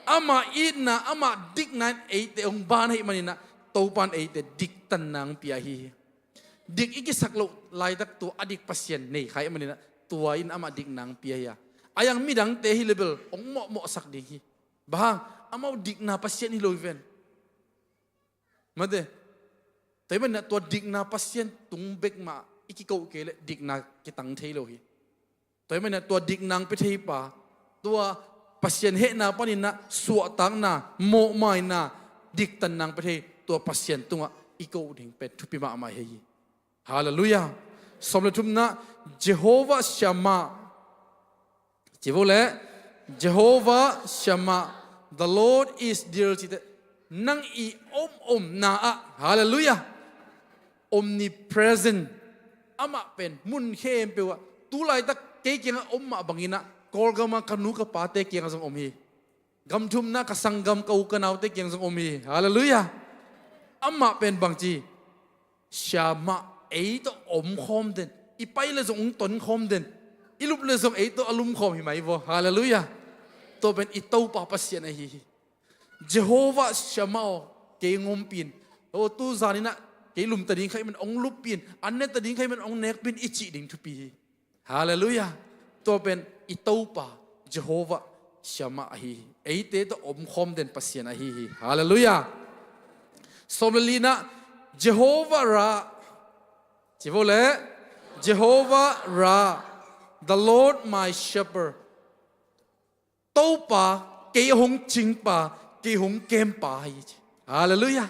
Ama itna, ama dikna in eite hong ban ahih manin ah Topa in eite diktanna hong pia ahi hi. Dik i kisak loh laitak tua a dik Pasian nei kha ahih manin ah tua in amah dik nang pia hi a. A yang midangte hi leh bel hong mawhmawhsak ding hi. Bang hang, amau dikna Pasian hi lo hi ven. Mate, tua ahih manin ah tua dikna Pasian tung bek mah i kiko kei leh dikna kitang thei lo hi. Tua ahih manin ah tua dik nang pia thei pa, tua Pasian hehna panin ah suahtakna, mawhmaina, diktan nang pia thei tua Pasian tungah i ko ding pen thupi mahmah hi. Halleluiah. Sawm le thumna, Jehovah Shammah. Ci vo le, Jehovah Shammah, the Lord is there cite. Nang i om omna ah, halleluiah, omnipresent, amah pen mun khempeuh ah, tu laitak kei kiangah om mah bangin ah Kawlgam ah ka nu ka pate kiangah zong om hi. Gam thumna ka sanggam ka u ka naute kiang zong om hi. Halleluiah. Amah pen bangci, Shammah, ei tawh om khawm den. I pai le zong hong ton khawm den. I lup le zong ei tawh a lum khawm hi mai vaw. Halleluiah. Tua pen i Topa Pasian ahi hi. Jehovah Shammah aw, kei hong ompih in. Aw, tu zanin ah kei lum ta ding kha ahih manin hong luppih in. An ne ta ding kha ahih manin hong nekpih in i cih ding thupi hi. Halleluiah. Tua pen i Topa Jehovah Shammah ahi hi. Eite tawh om khawm den Pasian ahi hi. Halleluiah. Sawm le lina, Jehovah Ra. Ci vo le, Jehovah Ra, the Lord my shepherd. Topa, kei hong cingpa, kei hong kempa hi ci. Halleluiah.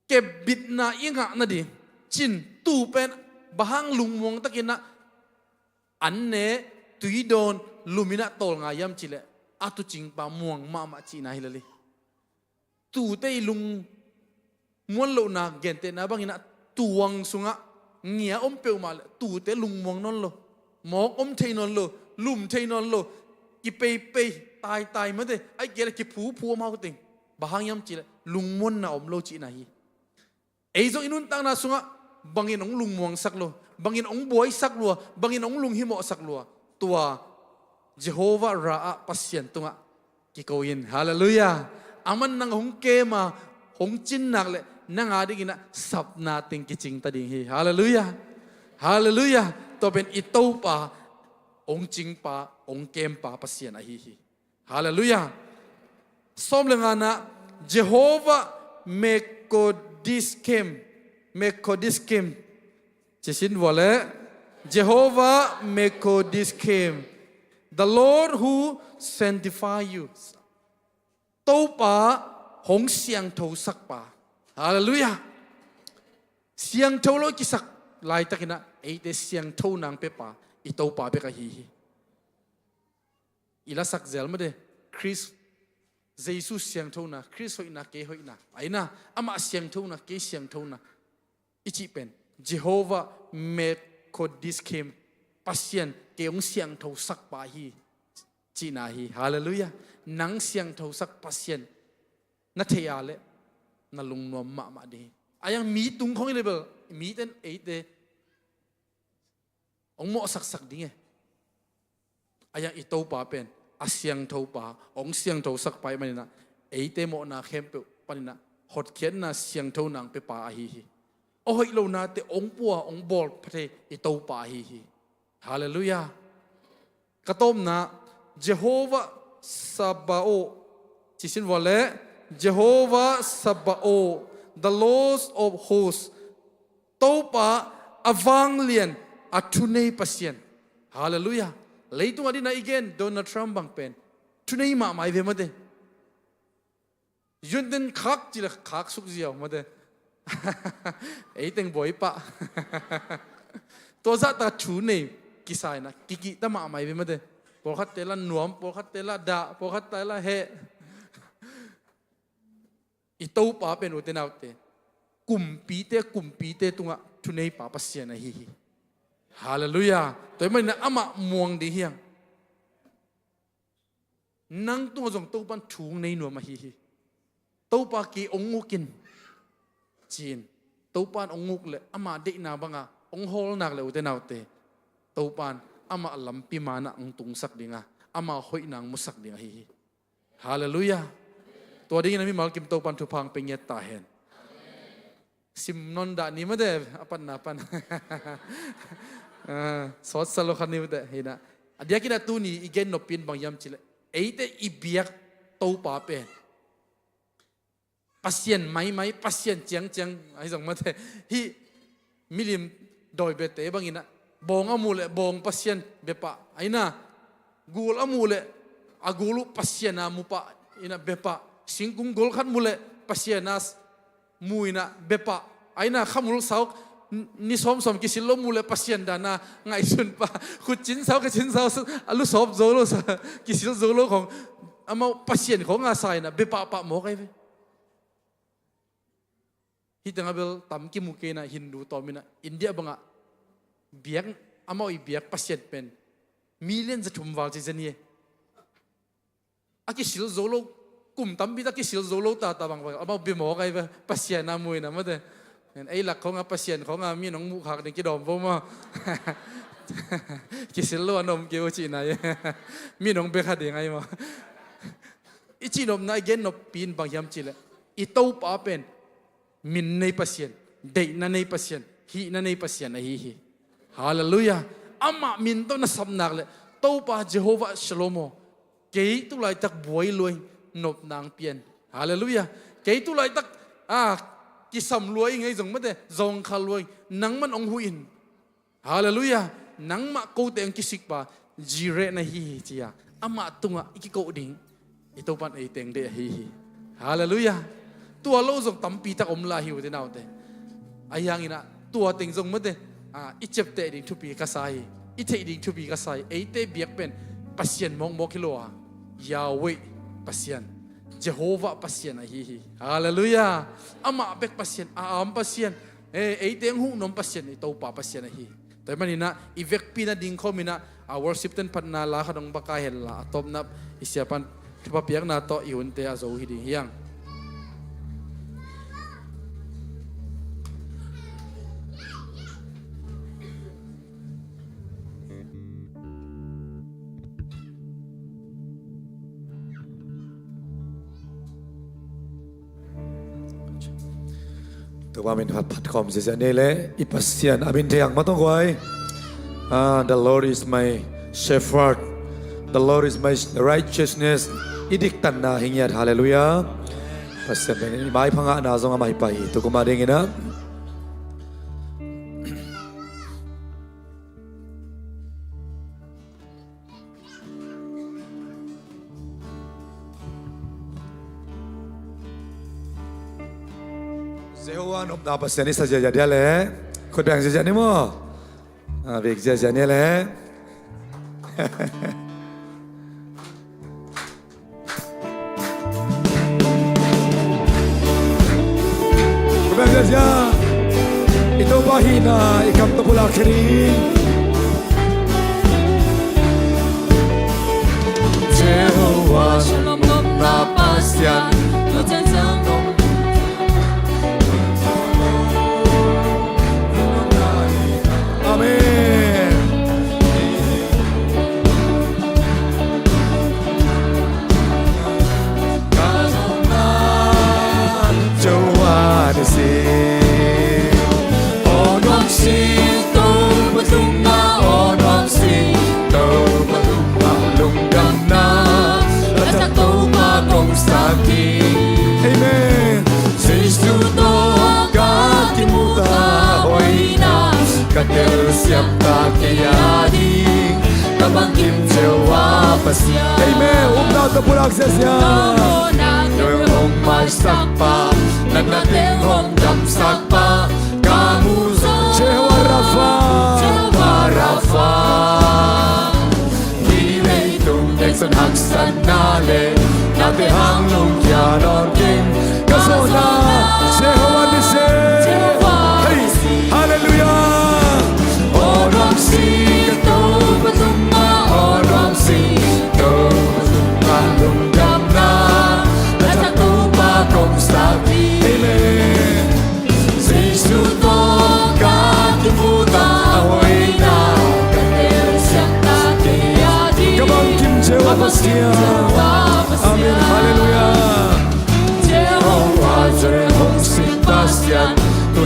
Kepbitna i ngah nading, cin, tu pen bang hang lungmuang takin ah an ne, tui dawn, lum in ah tawlnga hiam cih leh a tuucingpa muang mahmah cihna hi lel hi. Tuute i lungmuan lohna, gentehna bangin ah tuang sungah ngia om peuhmah leh tuute lungmuang nawn lo, mawk om thei nawn lo, lum thei nawn lo, kipeipei, taitai mate, ahih kei leh kiphuphu om hau teng. Bang hang hiam cih leh lungmuanna om lo cihna hi. Ei zong i nuntakna sungah bangin hong lungmuangsak lo, bangin hong buaisak lua, bangin hong lunghimawhsak lua, tua Jehovah Ra ah Pasian tungah kiko in. Halleluiah. Aman nang hong kem a, hong cin nak leh nang a dingin ah sapna teng kicing ta ding hi. Halleluiah. Halleluiah. Tua pen i Topa, hong cingpa, hong kempa Pasian ahi hi. Halleluiah. Sawm le ngana, Jehovah Mekodiskem. Mekodiskem. Ci sin vua le, Jehovah Mekodiskem. The Lord who sanctify you. Topa hong siangthosakpa. Halleluiah. Siangtho lo i kisak laitakin ah eite siangtho nang piapa i Topa bek ahi hi. I lasak zel mate, Khrist, Jesu siangthona, Khrist hoihna, kei hoihna, aina, amah siangthona, kei siangthona i cih pen Jehovah Mekodiskem, Pasian kei hong siangthosakpa hi cihna hi. Halleluiah. Nang siangthosak Pasian na thei a leh na lungnuam mahmah ding hi. A yang mi tung khong i leh bel, mite in eite hong mawhsaksak ding e. A yang i Topa pen a siangthopa, hong siangthosakpa ahih manin ah eite mawhna khempeuh panin ah hotkhiatna, siangthona hong piapa ahi hi. A hoih lonate hong pua, hong bawl pha thei i Topa ahi hi. Halleluiah. Ka tawpna, Jehovah Sabaoth. Ci sin vua le, Jehovah Sabaoth, the Lord of hosts. Topa, a vanglian, a thunei Pasian. Halleluiah. Leitung a dingin ah i gen Donald Trump bang pen thunei mahmah hi ve mate. Yunten khak ci le khak suk ziau mate. Ei teng buai pah. Tua zahta thu nei kisa in ah kikihta mahmah hi ve mate. Pawlkhatte lah nuam, pawlkhatte lah dah, pawlkhatte lah heh. I Topa pen, ute naute, kumpite kumpite tungah thuneipa Pasian ahi hi. Halleluiah. Tua ahih manin ah amah muang ding hi hang. Nang tungah zong Topa in thu hong nei nuam ahi hi. Topa, kei hong uk in, ci-in. Topa in hong uk leh ama deihna banga hong hawl nak leh, ute naute, Topa in ama lampi manah hong tungsak ding a, ama hoihna hong musak ding ahi hi. Halleluiah. Tua dingin a mimal kim Topa in thupha hong pia ngiat ta hen. Sim non dah ni mate, a patna pan. Ah, sawtsa lo khat ni mate, hi na. A diakin a tuni i gen noppi in bang hiam cih leh, eite i biak Topa pen Pasian maimai, Pasian ciangciang, ahi zong mate. Hih milim dawi biate bangin ah, bawng a muh leh bawng Pasian bia pah, ahi na. Gul a muh leh a gul uh Pasian a mu pah, ahi na, bia pah. Singkung gol khat muh leh Pasian a s-, mu, ahi na, bia pah. Ahi na, khamul sau, n-, ni sawmsawm kisil lo muh leh Pasian dan a ngaihsun pah. Khut cin sau, ka cin sau, a lu sawp zo lo sa, kisil zo lo khong, amau Pasian khong a sa, ahi na, bia pahpah mawk ahi ve. Hih teng a bel tam kimu kei na, Hindu tawm in ah, India bang ah biak, amau i biak Pasian pen million za thum val ci zen hi. A kisil zo lo, kum tampi tak kisil zo lo tata bang bang, amau bia mawk ahi ve, Pasian a mu, ahi na, mate. Ei lak khong a Pasian khong a mi nong muh khak ding kidawm vo maw. Kisil lo a na om kei uh cihna hi. Mi nong bia kha ding ahi maw. I cihnopna, i gen noppi in bang hiam cih leh, i Topa pen min nei Pasian, deihna nei Pasian, hihna nei Pasian ahi hi. Halleluiah. Amah min tawh na sap nak leh, Topa Jehovah Shalom aw, kei tu laitak buai lua ing, nopna hong pia in. Halleluiah. Kei tu laitak, ah, kisam lua ing, ahi zong mate, zawngkhal lua ing, nangman hong huh in. Halleluiah. Nangmah kote hong kisikpa Jireh na hi hi, ci-a amah tungah i kikoh ding, i Topa'n ei teng deih ahi hi. Halleluiah. Tua lo zong tampi tak om lai hi, ute naute. Ahi hangin ah tua teng zong mate, ah, i ciapteh ding thupi ka sa hi. I theih ding thupi ka sa hi. Eite biak pen Pasian mawkmawk hi lo a, Yahweh Pasian, Jehovah Pasian ahi hi. Halleluiah. Amah bek Pasian, a am Pasian, eh, eite hong huhnuam Pasian, i Topa Pasian ahi. Tua ahih manin ah, i vekpi na ding khawm in ah, a worship team in phatna la khat hong ba kai hen la, a tawpna i siapa'n thupha piakna tawh i hunte a zo hi ding hi hang. Topa min phat, phat khawm ziahziah ni leh, i Pasian a min thei hang maw, tawh guai. Ah, the Lord is my shepherd. The Lord is my righteousness. I diktatna hi ngiat, halleluiah. Pasian pen i maipha ngahna zong amah hi pah hi, tu kum a dingin ah. Jehovah nopna Pasian i sa ziahziah dia leh, khut beng ziahziah ni maw. Ah, beng ziahziah ni leh. Khut beng ziahziah. I Topa hihna i kam tawh pulak khin hi. Jehovah Shalom, nopna Pasian, tu ciang ciang nong. Amen. Ka nopna Jehovah ni si. Aw nuam sing Topa tungah, aw nuam sing Topa tungah lungdamna, a tak Topa kong sak hi. Amen. Jesu tawh ka kimuta hoihna, ka telsiam ta kei a ding, ka bangkim Jehovah Pasian. Amen. Upna tawh pulak ziahziah. Ka mawhna teng hong maisak pa, natna teng hong damsak pa, ka mu zaw Jehovah Rapha. Jehovah Rapha. Hih leitung neksan haksatna leh nate hang lungkia nawn keng, ka zawhna Jehovah Nissi. Hei, halleluiah. Aw nuam sing Topa tungah, aw nuam sing Topa tungah lungdamna, a tak Topa kong sak hi. Amen. Jesu tawh ka kimuta hoihna, ka telsiam ta kei a ding, ka bangkim Jehovah Pasian. Amen. Halleluiah. Jehovah Jireh hong sin Pasian, tu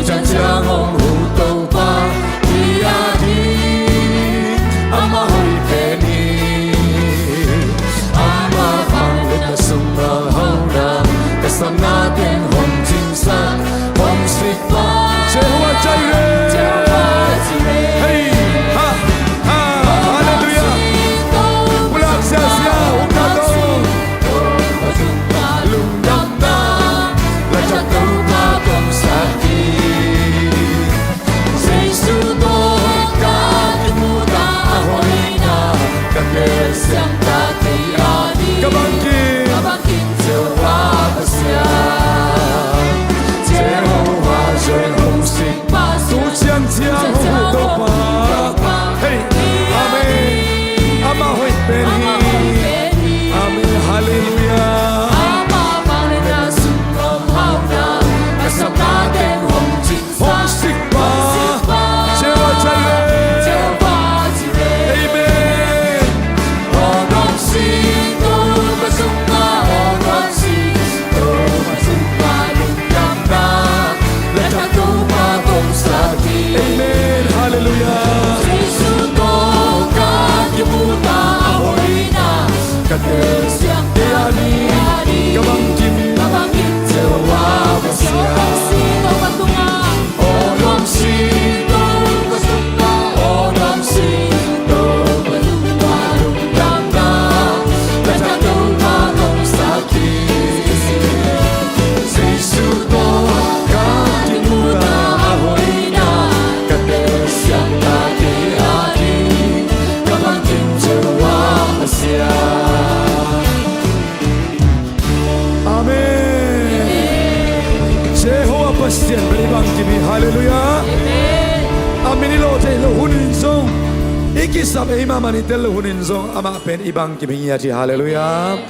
Ei mahmah nih tel loh hunin zong amah pen i bangkim hi ngiat hi. Halleluiah.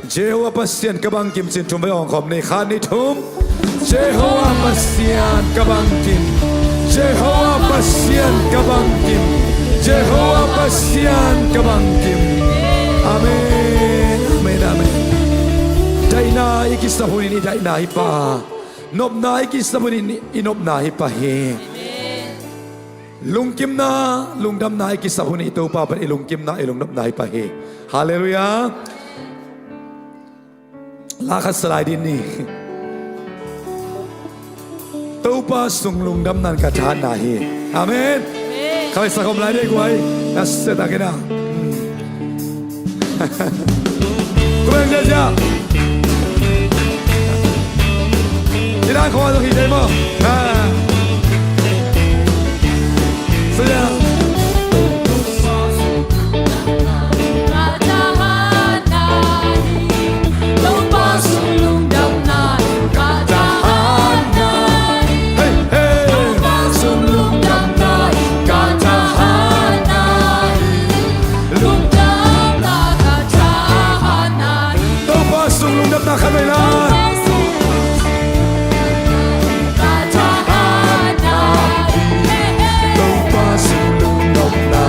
Jehovah Pasian ka bangkim cih thum vei awng khawm ni. Khat, nih, thum. Jehovah Pasian ka bangkim. Jehovah Pasian ka bangkim. Jehovah Pasian ka bangkim. Amen. Amen. Amen. Daihna i kisap hunin i daihna hi pah. Nopna i kisap hunin i nopna hi pah hi. Lungkimna, lungdamna i kisap hunin i Topa pen i lungkimna, i lungnopna hi pah hi. Halleluiah. La khat sa lai ding ni. Topa sung lungdamna in ka thahatna hi. Amen. Amen. Kawai sa khawm lai ding guai. Na se ta kena. Hmm. Kumen jaja. Ina khaw zong hi dei maw? Ha. Saya. Hey, hey. Topa sung lungdamna khat vei lai. Topa sung lungdamna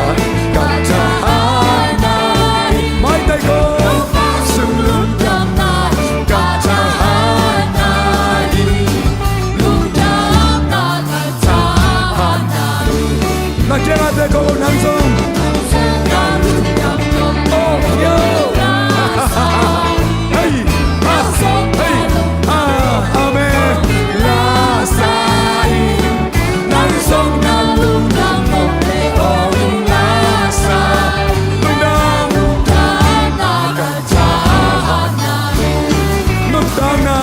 ka thahatna hi. Maitai ko. Topa sung lungdamna ka thahatna hi. Lungdamna ka thahatna hi. Na kiangah te ko nang zong. Oh, yo. Hey, ha, hey, ha, amen. La sa in, nang zong na lungdam om le ong la sa. Lungdam. Lungdam na ka thahatna. Lungdam na.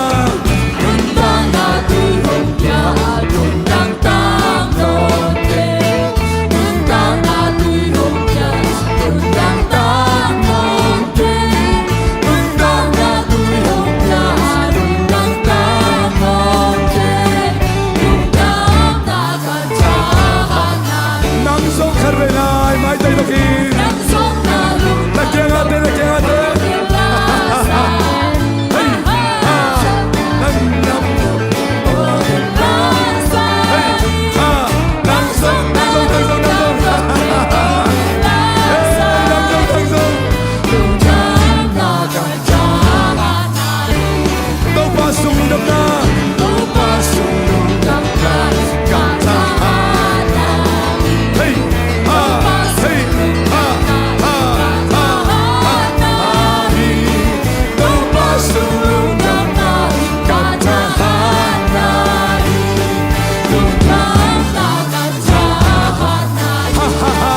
Nang zong khat vei lai, maitai bek hi. Na kiangah te, na kiangah te. Hei, ha, nang, nang. Hei, ha, nang zong, nang zong, nang zong, nang zong. Hei, nang zong, nang zong. Topa sung lungdamna. Topa sung lungdamna ka thahatna. Hei, ha, hei, ha, ha, ha, ha, ha. Topa sung lungdamna ka thahatna hi. Lungdamna ka thahatna hi. Ha, ha, ha.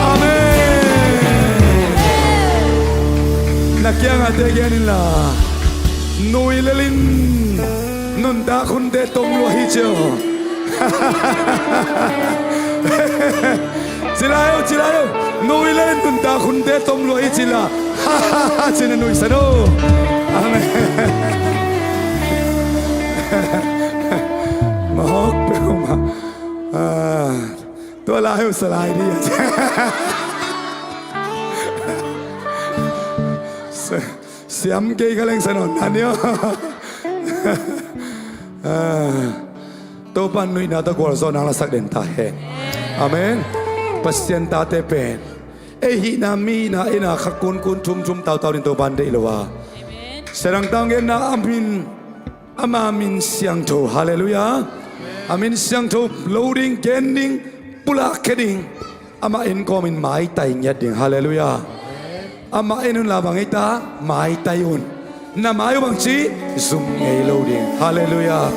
Amen. Na kiangah te gen inla, nui lel in nuntak hunte tom lua hi ci o. Ci lai o, ci lai o. Nui lel in nuntak hunte tom lua hi ci la. Ci na nuihsan o. Amen. Mawk peuhmah. Ah, tua lai uh sa lai dih. Sa-, siam kei ka leng sa nawn nan io. Ah, Topa in nuihna tawh gualzawhna hong lasak den ta hen. Amen. Pasian tate pen ei hihna, mi hihna, ei na kha kunkun thumthum tautau ding Topa in deih lo a. Amen. Sia Dang Tang genna a min, ama min siangtho. Halleluiah. A min siangtho lo ding, gen ding, pulak khia ding. Amah en kawmin maitai ngiat ding. Halleluiah. Amah en unla bang hi ta, maitai un. Na mai uh bangci, zum ngei lo ding. Halleluiah.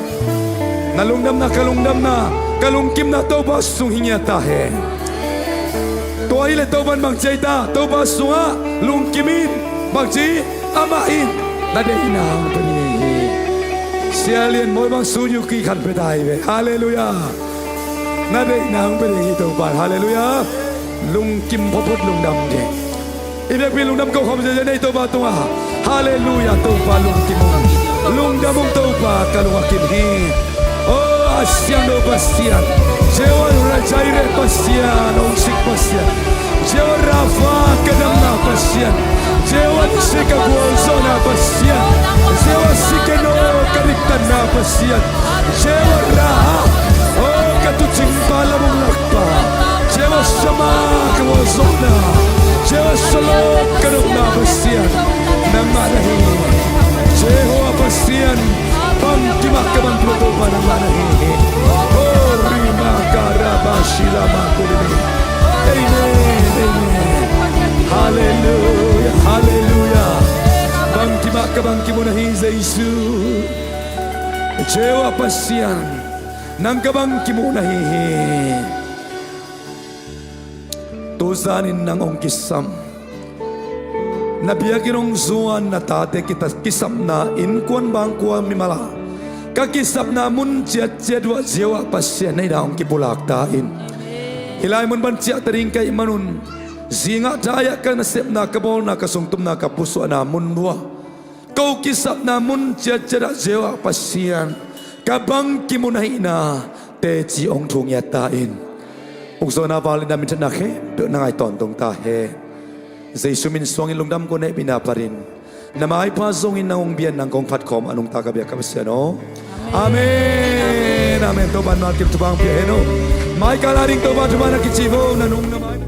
Na lungdamna, ka lungdamna, ka lungkimna Topa sung hi ngiat ta hen. Tua hileh Topa in bangci hi ta, Topa sungah lungkim in. Bangci, amah in na deihna hong pia ding hi. Sia Lian Mawi bang studio kikhan pia ta hi ve. Halleluiah. Na deihna hong pia ding hi Topa in. Halleluiah. Lungkim photphot, lungdam ding. I biakpi lungdam ko khawm ziahziah nei Topa tungah. Halleluiah, Topa lungkim ung. Lungdam ung Topa, ka lung a kim hi. Oh, a siangtho Pasian. Jehovah Jireh Pasian, homesick Pasian. Jehovah Rapha, ka damna Pasian. Jehovah Nissi, ka gualzawhna Pasian. Jehovah Tsidkenu, ka diktatna Pasian. Jehovah Raha, oh, ka tuucingpa, lamum lakpa. Jehovah Shammah, ka gualzawhna. Jehovah Shalom, ka dopna Pasian. Nangmah na hi. Jehovah Pasian, bangkim ah ka bangkim Topa nangmah na hi. Oh, rima karaba shilama kulini. Amen, amen. Halleluiah, halleluiah. Bangkim ah ka bangkim uh na hi Jesu. Jehovah Pasian, nang ka bangkim uh na hi hi. Tuzanin nang hong kisam. Na biakinn hong zuan na tate kita kisapna innkuan bangkua mimal a, ka kisapna mun ciatciat uah Jehovah Pasian na hihna hong kipulak ta in. Hih lai mun pan ciah ta ding ka hih manun, zingah thai-ah ka nasepna, ka bawlna, ka sungtumna, ka pusuahna mun uah ko kisapna mun ciatciat ah Jehovah Pasian, ka bangkim uh na hihna teci hong thu ngiat ta in. Ukzawhna, valna, minthanna khempeuh na ngai tawntung ta hen. Jesu min suangin lungdam ko, na hehpihna phat in. Na maipha zongin nang hong bia in, nang kong phat khawm a nungta ka biak ka Pasian aw. Amen. Amen. Topa in thupha hong pia hen aw. Mai kal a ding Topa thupha na kici vo, na nung na mai.